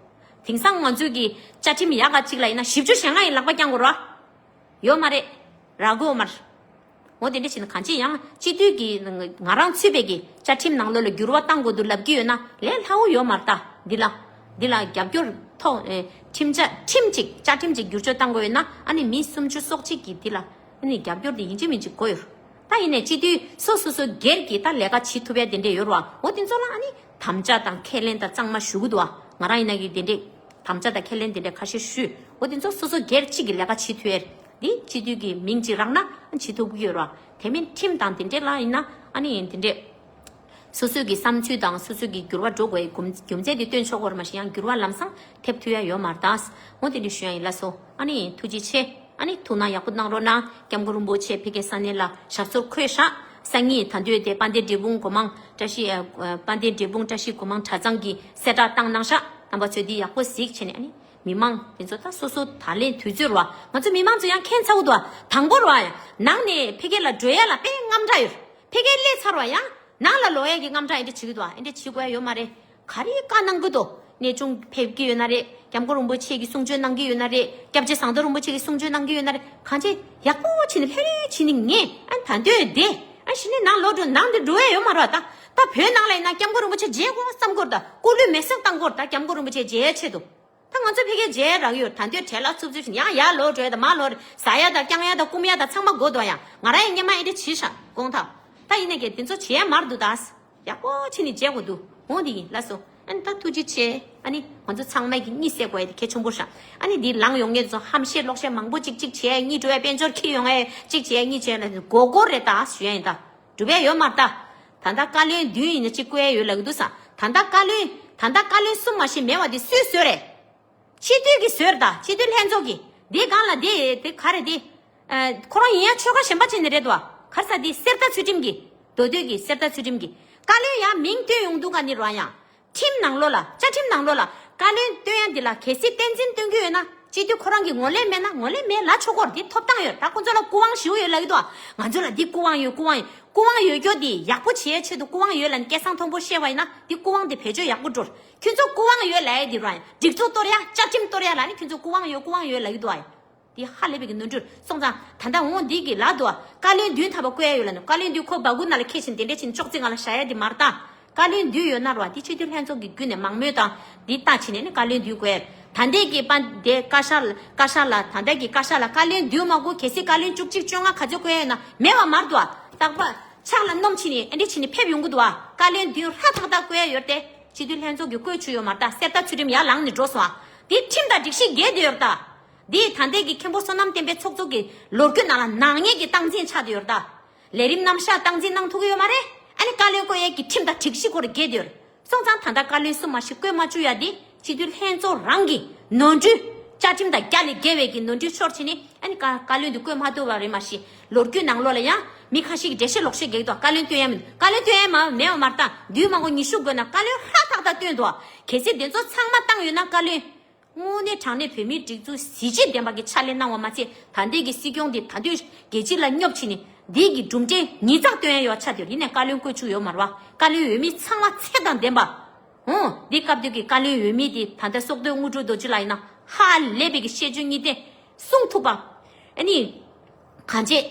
དེང་སང་ང་ཚོས་ཀྱི་བཅའ་ཁྲིམས་ཡག་ག་གཅིག་ལ་ཡིན་ན་བཞི་བཅུ་ཞེ་ལྔ་ཡི་ལག་པ་བརྐྱང་དགོས་རེད་བ། ཡོད་མ་རེད། རག་གི་ཡོད་མ་རེད། འོ་དེ་འདྲ་བྱས་ན་གང་ཅི་ཡང་སྤྱི་འཐུས་ཀྱི་ང་རང་ཚུད་པའི་གི་བཅའ་ཁྲིམས་ནང་ལོགས་ལ་འགྱུར་བ་བཏང་དགོས་འདུག་ལབ་ཀྱི་ཡོད་ན་ལས་སླ་བོ་ཡོད་མ་རེད་ད། འདི་ལ་འདི་ལ་རྒྱབ་སྐྱོར་ཐོག་ཨེ་ཁྲིམས་བཅའ་ཁྲིམས་ཅིག་བཅའ་ཁྲིམས་ཅིག་བསྒྱུར་བཅོས་བཏང་དགོས་ཡོད་ན་ཨ་ནི་མི་སུམ་ཅུ་སོ་གཅིག་གི་འདི་ལ་ཨ་ནི་རྒྱབ་སྐྱོར་དེ་ཡིན་གཅིག་མིན་གཅིག་དགོས་ཡོད། ད་ཡིན་ནའི་སྤྱི་འཐུས་སོ་སོ་སོ་སྒེར་གྱི་ད་ལས་ཀ་བྱེད་ཐུབ་ཡ་དེ་འདྲས་ཡོད་རེད་བ། འོ་དེ་ཚོ་ལ་ཨ་ནི་དམ་བཅའ་དང་ཁས་ལེན་དང་གཙང་མ་ཞུ་གི་འདུག་བ། ང་རང་ཡིན་ན་གི་དེ་འདྲས་དམ་བཅའ་དང་ཁས་ལེན་དེ་འདྲས་ཁ་ཤས་ཞུས། འོ་དེ་ཚོ་སོ་སོ་སྒེར་གཅིག་གི་ལས་ཀ་བྱེད་ཐུབ་ཡ་རེད། འདི་སྤྱི་འཐུས་ཀྱི་མིང་ཅིག་རག་ན་ཨ་བྱེད་ཐུབ་ཀྱི་ཡོད་རེད་བ། དེ་མིན་ཁྲིམས་དང་དེ་འདྲས་ལ་ཡིན་ན་ཨ་ནི་དེ་འདྲས་སོ་སོའི་གི་བསམ་ཚུལ་དང་སོ་སོའི་གི་འགྱུར་བ་འགྲོ་དགོས་ཡ་རྒྱུ་རྒྱུ་མཚན་དེ་སྟོན་ཆོག་གོ་རེད། མ་གཞི་ཡང་འགྱུར་བ་ལམ་སང་ཐེབས་ཐུབ་ཡ་ཡོད་མ་རེད་ད། འོ་དེ་འདྲས་ཞུ་ཡ་ཡིན། ལགས་སོ། ཨ་ནི་ཐུགས་རྗེ་ཆེ། ཨ་ནི་ཐུགས་སྣང་ཡག་པོ་གནང་རོགས་གནང་། སྐྱབས་མགོན་རིན་པོ་ཆེ་ཕ་གིའི་ས་གནས་ལ་ཞབས་སོར་འཁོད་ཤག་སང་ཉིན་ད་འདོད་དེ་དཔལ་ལྡན་འབྲས་སྤུངས་སྒོ་མང་བཀྲ་ཤིས་ཨ་དཔལ་ལྡན་འབྲས་སྤུངས་བཀྲ་ཤིས་སྒོ་མང་གྲྭ་ཚང་གིས་གསལ་བསྒྲགས་བཏང་གནང་ཤག་རྣམ་པ་ཚོས་འདི་ཡག་པོ་གཟིགས་བྱས་ནས། ཨ་ནི་མི་མང་དེ་ཚོ་ད་སོ་སོ་ད་ལན་དུས་ཚོད་རུ་ང་ཚོ་མི་མང་ཚོ་ཡང་མཁྱེན་ཚར་འདུག་བ། དང་པོ་རུ་ཨ་ཡང་ནང་ནས་ཕ་གི་ལ་འགྲོ་ཡ་ལ་དཔེ་དངངས་སྐྲག་ཡོད། ཕ་གི་སླེབས་ཚར་བ་ཡང་ནང་ལ་ལོག་ཡ་གི་དངངས་སྐྲག་ཨེ་འདྲ་བྱེད་ཀྱི་འདུག་བ། ཨེ་འདྲ་བྱེད་དགོས་ཡ་ཡོད་མ་རེད། ག་རེ་བཀའ་གནང་གི་འདུག་གནས་ཆུང་ཕེབས་ཀྱི་ཡོད་ན་རེད། སྐྱབས་མགོན་རིན་པོ་ཆེ་གི་གསུང་ཆོས་གནང་གི་ཡོད་ན་རེད། སྐྱབས་རྗེ་ཟམ་གདོང་རིན་པོ་ཆེ་གི་གསུང་ཆོས་གནང་གི་ཡོད་ན་རེད། གང་བྱས་ཡག་པོ་བྱས་ནས་ལྷོད་ལྷོད་བྱས་ནས་ངས་ཨ་ད་འདོད་དེ་ཨ་ གཞི་ནས་ནང་ལོག་འགྲོ་ནང་དུ་འགྲོ་ཡ་ཡོད་མ་རེད་ད། ད་བོད་ནང་ལ་ཡིན་ན་སྐྱབས་མགོན་རིན་པོ་ཆེ་མཇལ་དགོས་བསམ་དགོས་རེད་ད། སྐུ་ལུས་མེ་སྲེག་བཏང་དགོས་རེད་ད། སྐྱབས་མགོན་རིན་པོ་ཆེ་མཇལ་ཆེད་དུ། ད་ང་ཚོ་ཕ་གིར་མཇལ་རག་ཡོད། ད་འདོད་བྲེལ་ལ་འཚུབ་འཚུབ་བྱས་ནས་ཡང་ཡར་ལོག་འགྲོ་ཡ་ད་མར་ལོག་ཟ་ཡ་ད་རྐྱང་ཡ་ད་སྐུམ་ཡ་ད་ཚང་མ་དགོས་འདུག་ཡ། ང་རང་ཡང་སྔོན་མ་ཨེ་འདྲ་བྱས་ཤག་དགོངས་དག། ད་ཡིན་ནའི་གི་དེ་ཚོ་བྱས་མར་འདུག་ད། ཡག་པོ་བྱས་ནས་མཇལ་དགོས་འདུག་འོ་འདི་ཡིན་ལགས་སོ། ཨ་ནི་ད་ཐུགས་རྗེ་ཆེ། ཨ་ནི་ང་ཚོ་ཚང་མས་ཀྱི་གཉིད་སད་དགོས་ཡ་དེ་གལ་ཆེན་པོ་ཤག་ཨ་ནི་འདི་ལངས་ཡོང་མཁན་ཚོ་ཧམ་བཤད་ལོག་བཤད་མང་པོ་ཅིག་ཅིག་བྱས་གཉིད་བྲོ་བའི་དཔལ་འབྱོར་འཁྱེར་ཡོང་ཡ་ཅིག་བྱས་གཉིད་བྱས་ལ་མགོ་སྐོར་རེད་ད་ཞུ་ཡ་ཡིན་ད། འགྲུབ་ཡ་ཡོད་མ་རེད་ད། ད་ལྟ་བཀའ་བློན་བདུན་ཡིན་ན་གཅིག་བསྐོ་ཡ་ཡོད་ལབ་ཀྱི་འདུག་ས། ད་ལྟ་བཀའ་བློན་ད་ལྟ་བཀའ་བློན་གསུམ་མ་ཞིག་མེད་པ་དེ་སུས་བཟོས་རེད། སྤྱི་འཐུས་ཀྱིས་བཟོས་རེད་ད། སྤྱི་འཐུས་ལྷན་ཚོགས་ཀྱིས། འདི་སྒང་ལ་འདི་དེ་ག་རེ་འདི། ཨ། ཁོ་རང་ཡིན་ཡང་ཆོལ་ཁ་གཞན་པ་ཅིག་ནས་རེད་དོ། ག་རེ་ཟེར་འདི་གསེར་རྟ་ཚུལ་ཁྲིམས་ཀྱིས། མདོ་སྟོད་ཀྱི་གསེར་རྟ་ཚུལ་ཁྲིམས་ཀྱིས། བཀའ་བློན་ཡང་མིང་བཏོན་ཡོང་དུས་ག་ནི་རུ་ཡང་། ཁྲིམས་ནང་ལོགས་ལ་བཅའ་ཁྲིམས་ནང་ལོགས་ལ་བཀའ་བློན་བཏོན་ཡ་འདི་ལ་གལ་སྲིད་བསྟན་འཛིན་བཏོན་གྱི་ཡོད་ན་སྤྱི་འཐུས་ཁོ་རང་གི་ངོས་ལེན་མེད་ན་ངོས་ལེན་མེད་ལབ་ཆོག་གི་རེད། འདི་ཐོབ་ཐང་ཡོད། ད་ཁོ་ཚོ་ལ་སྐུ་དབང་ཞེ་པོ་ཡོད་ལབ་ཀྱི་འདུག་ང་ཚོ་ལ་འདི་སྐུ་དབང་ཡོད། སྐུ་དབང་ཡོད། སྐུ་དབང་ཡོད་རྒྱུ་འདི་ཡག་པོ་བྱེད་ཡ་ཆེད་དུ་སྐུ་དབང་ཡོད་ལབ་ནས་སྐད་གསང་མཐོན་པོ་བཤད་པ་ཡིན་ན་འདི་སྐུ་དབང་འདི་བེད་སྤྱོད་ཡག་པོ་འགྲོ། ཁྱོད་ཚོ་སྐུ་དབང་ཡོད་ལབ་ཡ་འདི་རུ་ཡང་སྒྲིག་འཛུགས་གཏོར་ཡ་བཅའ་ཁྲིམས་གཏོར་ཡ་ལ་ནི་ཁྱོད་ཚོ་སྐུ་དབང་ཡོད་སྐུ་དབང་ཡོད་ལབ་ཀྱི་འདུག་ཨ། འདི་ཧ་ལས་པའི་གི་ནོར་འཁྲུལ་སོང་ཙང་ད་ལྟ་འོང་འདི་གི་ལ་འདུག་ཨ། བཀའ་བློན་བདུན་ཐམ་པ་བསྐོ་ཡ་ཡོད་ལ་ནི་བཀའ་བློན་བདུན་ཁོ་སྦ་ཁུག་ནང་ལ་ཁྱེར་ཕྱིན་དེ་འདྲས་ཕྱིན་ཅོག་ཙེ་སྒང་ལ་བཞག་ཡ་འདི་མ་རེད་ད། བཀའ་བློན་བདུན་ཡོད་ན་རུ་བ་འདི་སྤྱི་འཐུས་ལྷན་ཚོགས་ཀྱི་བརྒྱུད་ནས་མང་མོས་དང་འདི་ལྟ་ཕྱིན་ནས་ནི་བཀའ་བློན་བདུན་བསྐོ་ཡ། ད་ལྟའི་གི་པ་འདི་བཀའ་ཤག་བཀའ་ཤག་ལ་ད་ལྟའི་གི་བཀའ་ཤག་ལ་བཀའ་བློན་བདུན་མ་དགོས། གལ་སྲིད་བཀའ་བློན་བཅུ་གཅིག་བཅོ་ལྔ་ག་ཚོད་བསྐོ་ཡ་ཡོད་ན་མེད་པ་མ་རེད་འདུག་ཨ། རྟག་པ་ཕྱག་ལ་སྣོམ་ཕྱིན་ནས་ཨེ་འདྲས་ཕྱིན་ནས་ཕེབས་ཡོང་གི་འདུག་ཨ། བཀའ་བློན་བདུན་ཧྲ་ཐག་ཐག་བསྐོ་ཡ་ཡོད་དེ། སྤྱི་འཐུས་ལྷན་ཚོགས་ཀྱིས་བསྐོས་བཅུག་ཡོད་མ་རེད་ད། གསེར་རྟ་ཚུལ་ཁྲིམས་ཡར་ལངས་ནས་འགྲོ་སོང་ཨ། འདི་ཁྲིམས་དང་སྒྲིག་གཞི་འགལ་བསྡད་ཡོད་རེད་ད། འདི་ད་ལྟའི་གི་མཁན་པོ་བསོད་ནམས་བསྟན་འཕེལ་ཚོགས་གཙོ་གི་ལོ་རྒྱུས་ནང་ལ་ནག་ཉེས་ཀྱི་སྟངས་འཛིན་ཆགས་བསྡད་ཡོད་རེད་ད། ལས་རིམ་རྣམ་གཞག་སྟངས་འཛིན་གནང་ཐུབ་ཀྱི་ཡོད་མ་རེད། ཨ་ནི་བཀའ་བློན་བསྐོ་ཡས་ཀྱི་ཁྲིམས་དང་སྒྲིག་གཞི་སྐོར་འགལ་བསྡད་ཡོད་རེད། སོང་ཙང་ད་ལྟ་བཀའ་བློན་གསུམ་མ་ཞིག་བསྐོས་མ་བཅུག་ཡ་འདི་སྤྱི་འཐུས་ལྷན་ཚོགས་རང་གི་ནོར་འཁྲུལ། བཅའ་ཁྲིམས་དང་རྒྱ་ལས་འགལ་བའི་གི་ནོར་འཁྲུལ་ཤོར་ཕྱིན་ནས་ཨ་ནི་བཀའ་བཀའ་བློན་འདི་བསྐོས་མ་ཐུབ་པ་རེད་མ་གཞི་ལོ་རྒྱུས་ནང་ལོགས་ལ་ཡང་མི་ཁ་ཤས་ཀྱིས་འགྲེལ་བཤད་ལོག་བཤད་རྒྱག་གི་འདུག་བཀའ་བློན་བསྟོན་ཡ་མིན། བཀའ་བློན་བསྟོན་ཡ་མ་མེད་པ་མ་རེད་ད། འདུས་མང་པོ་ཉི་ཤུ་དགོས་ན་བཀའ་བློན་ཧྲ་ཐག་ཐག་བསྟོན་འདུག་གལ་སྲིད་དེ་ཚོ་ཚང་མ་བཏང་ཡོད་ན་བཀའ་བློན། དངོས་གནས་དྲང་གནས་བོད་མིའི་སྒྲིག་འཛུགས་གཟི་བརྗིད་ལྡན་པ་གི་ཕྱག་ལས་གནང་བ་མ་ཚད་ད་ལྟའི་གི་སྲིད་སྐྱོང་འདི་ད་དུས་རྒྱལ་སྤྱི་ལ་སྙོབ་ཕྱིན་ནས་འདི་གི་གྲུབ་འབྲས་ཉིས་བརྩེགས་སྟོན་ཡ་ཡོད་ཆ་དེ་ཡིན་ནའི་བཀའ་བློན་བསྐོ་བཅུག་ཡོད་མ་རེད་བ། བཀའ་བློན་འོས་མི་ཚང་མ་ཚད་དང་ལྡན་པ། འོ་འདི་སྐབས་དུས་ཀྱི་བཀའ་བློན་འོས་མི་དེ་ད་ལྟ་སྲོག་ཐོག་དངོས་གྲུབ་རྡོ་རྗེ་ལགས་ཡིན་ན་ཧ་ལས་པའི་གི་བཤད་རྒྱུན་གཉིས་ལྡན་གསུང་ཐུབ་པ། ཨ་ནི། གང་བྱས་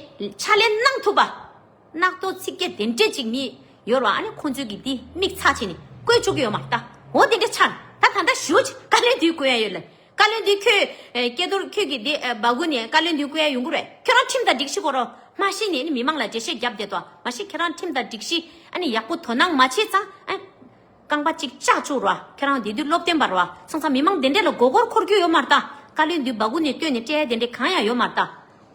ཕྱག་ལས་གནང་ཐུབ་པ། གནག་ཏོ་ཚིག་བརྒྱ་དེ་འདྲས་ཅིག་མི་ཡོད་ར། ཨ་ནི་ཁོང་ཚོས་ཀྱི་འདི་མིག་ཚ་བྱས་ནས་བསྐོས་བཅུག་གི་ཡོད་མ་རེད་ད། འོ་དེ་འདྲས་ཆགས་ད། ད་ད་ལྟ་ཞུ་ཅིག་བཀའ་བློན་འདི་བསྐོ་ཡ་ཡོད་ལ། བཀའ་བློན་འདི་ཁྱོད་སྐལ་རྡོར་ཁྱོད་ཀྱི་འདི་སྦ་ཁུག་ནས་བཀའ་བློན་འདི་བསྐོ་ཡ་ཡོང་གི་རེད། ཁྱོད་རང་ཁྲིམས་དང་སྒྲིག་གཞི་སྐོར་རོ་མ་ཤེས་ནས་ནི་མི་མང་ལ་འགྲེལ་བཤད་རྒྱབ་བསྡད་དོ་མ་ཤེས། ཁྱེད་རང་ཁྲིམས་དང་སྒྲིག་གཞི་ཨ་ནི་ཡག་པོ་དོ་སྣང་མ་བྱས་ཙང་ཨ། རྐང་པ་གཅིག་བཅག་བཅུག་རོ། ཁྱེད་རང་དེ་དུས་སློབ་སྟོན་པ་རོ། སོང་ཙང་མི་མང་དེ་འདྲས་ལ་མགོ་སྐོར་འཁོར་རྒྱུ་ཡོད་མ་རེད་ད། བཀའ་བློན་འདི་སྦ་ཁུག་ནས་བཏོན་ནས་སྤྲད་དེ་འདྲས་གང་ཡང་ཡོད་མ་རེད་ད།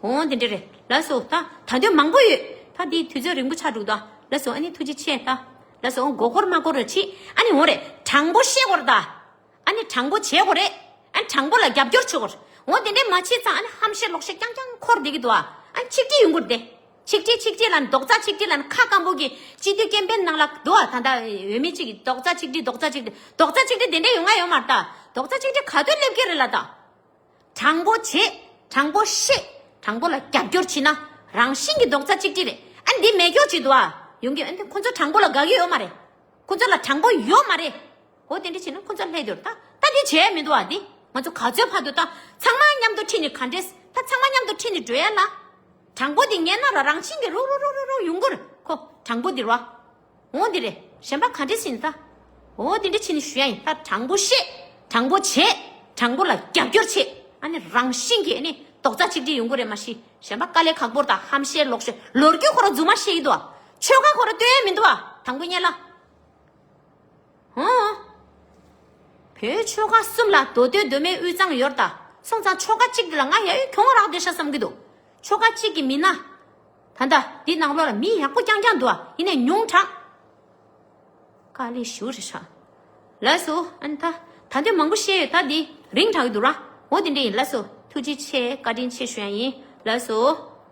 འོང་དེ་འདྲས་རེད་ལགས་སོ། ད་ད་དུང་མང་པོ་ཡོད། ད་འདི་དུས་ཚོད་རིང་པོ་ཆགས་འདུག་ད། ལགས་སོ་ཨ་ནི་ཐུགས་རྗེ་ཆེ་ད། ལགས་སོ་འོང་མགོ་སྐོར་མ་སྐོར་རོ་ཆི། ཨ་ནི་འོང་རེད་དྲང་པོ་བཤད་དགོས་རེད་ད། ཨ་ནི་དྲང་པོ་བྱེད་དགོས་རེད། ཨ་ནི་དྲང་པོ་ལ་རྒྱབ་སྐྱོར་བྱེད་དགོས་རེད། འོ་དེ་འདྲས་མ་བྱས་ཙང་ཨ་ནི་ཧམ་བཤད་ལོག་བཤད་རྐྱང་རྐྱང་འཁོར་བསྡད་ཀྱི་འདུག་ཨ། ཨ་ནི་ཆིག་སྒྲིལ་ཡོང་གི་རེད་དེ། ཆིག་སྒྲིལ་ཆིག་སྒྲིལ་ལ་རྡོག་རྩ་ཆིག་སྒྲིལ་ལ་ཁ་སྐམ་པོ་གི་སྤྱི་འཐུས་སྐད་འབོད་ནང་ལ་འདུག་ཨ། ད་ལྟ་འོས་མི་གཅིག་གིས་རྡོག་རྩ་ཆིག་སྒྲིལ་རྡོག་རྩ་ཆིག་སྒྲིལ་རྡོག་རྩ་ཆིག་སྒྲིལ་དེ་འདྲས་ཡོང་ང་ཡོད་མ་རེད་ད། རྡོག་རྩ་ཆིག་སྒྲིལ་ག་དུས་སླེབས་ཀྱི་རེད་ལ་ད། དྲང་པོ་བྱེད། དྲང་པོ་ལ་བཤད། དྲང་པོ་ལ་རྒྱབ་སྐྱོར་བྱེད་ན་རང་བཞིན་གྱི་རྡོག་རྩ་གཅིག་སྒྲིལ་རེད། ཨ་འདི་མེད་སྐྱོར་བྱེད་འདུག་ཨ། ཡོང་གི་ཨ་འདི་ཁོ་ཚོ་དྲང་པོ་ལ་དགའ་གི་ཡོད་མ་རེད། ཁོ་ཚོ་ལ་དྲང་པོ་ཡོད་མ་རེད། འོ་དེ་འདྲ་བྱེད་ན་ཁོ་ཚོ་ལྷད་འདུག་ད་ད་འདི་བྱས་མི་འདུག་ཨ། འདི་ང་ཚོ་ག་ཚོད་ཕར་འདུག་ད་ཚང་མ་མཉམ་དུ་ཁྲིད་ནས་ག་འདྲས་ད་ཚང་མ་མཉམ་དུ་ཁྲིད་ནས་འགྲོ་ཡ་ལ། དྲང་པོ་འདི་ངན་ན་ར་རང་བཞིན་གྱི་རུ་རུ་རུ་རུ་རུ་ཡོང་གི་རེད་ཁོ། དྲང་པོ་འདི་རོ། འོ་འདི་རེད། གཞན་པ་ག་འདྲས་ཟིན་ད། འོ་འདི་འདྲས་བྱས་ནས་ཞུ་ཡ་ཡིན་ད། དྲང་པོ་བཤད། དྲང་པོ་བྱེད། དྲང་པོ་ལ་རྒྱབ་སྐྱོར་བྱེད། ཨ་ནི་རང་བཞིན་གྱིས་ཨ་ནི་རྡོག་རྩ་གཅིག་སྒྲིལ་ཡོང་གི་རེད་མ་གཞི་གཞན་པ་དཀའ་ལས་ཁག་པོ་རེད་ད། ཧམ་བཤད་ལོག་བཤད་ལོ་རྒྱུས་ཁོ་རང་རྫུན་མ་བཤད་ཀྱི་འདུག་ཨ། ཆོལ་ཁ་ཁོ་རང་སྟོན་ཡ་མི་འདུག་ཨ། དང་པོ་ཉན་ལ། ཧོ། བོད་ཆོལ་ཁ་གསུམ་ལ་མདོ་སྟོད་མདོ་སྨད་དབུས་གཙང་ཡོད་རེད་ད། སོང་ཙང་ཆོལ་ཁ་གཅིག་འདི་ལ་ང་ཡ་ཡོད་གྱོང་རག་བསྡད་ཤག་བསམ་གྱི་འདུག་ཆོལ་ཁ་གཅིག་གི་མི་སྣ། ད་ལྟ་འདི་ནང་ལོགས་ལ་མི་ཡག་པོ་རྐྱང་རྐྱང་འདུག་ཨ། ཡིན་ནའི་ཉུང་དྲགས། དཀའ་ལས་ཞེ་པོ་རེད་ཤག་ལགས་སོ། ཨ་ནི་ད་ད་འདོད་མང་པོ་བཤད་ཡོད་ད། འདི་རིང་དྲགས་ཀྱི་འདུག་ར། འོ་དེ་འདྲ་ཡིན་ལགས་སོ། ཐུགས་རྗེ་ཆེ། བཀའ་དྲིན་ཆེ་ཞུ་ཡ་ཡིན་ལགས་སོ།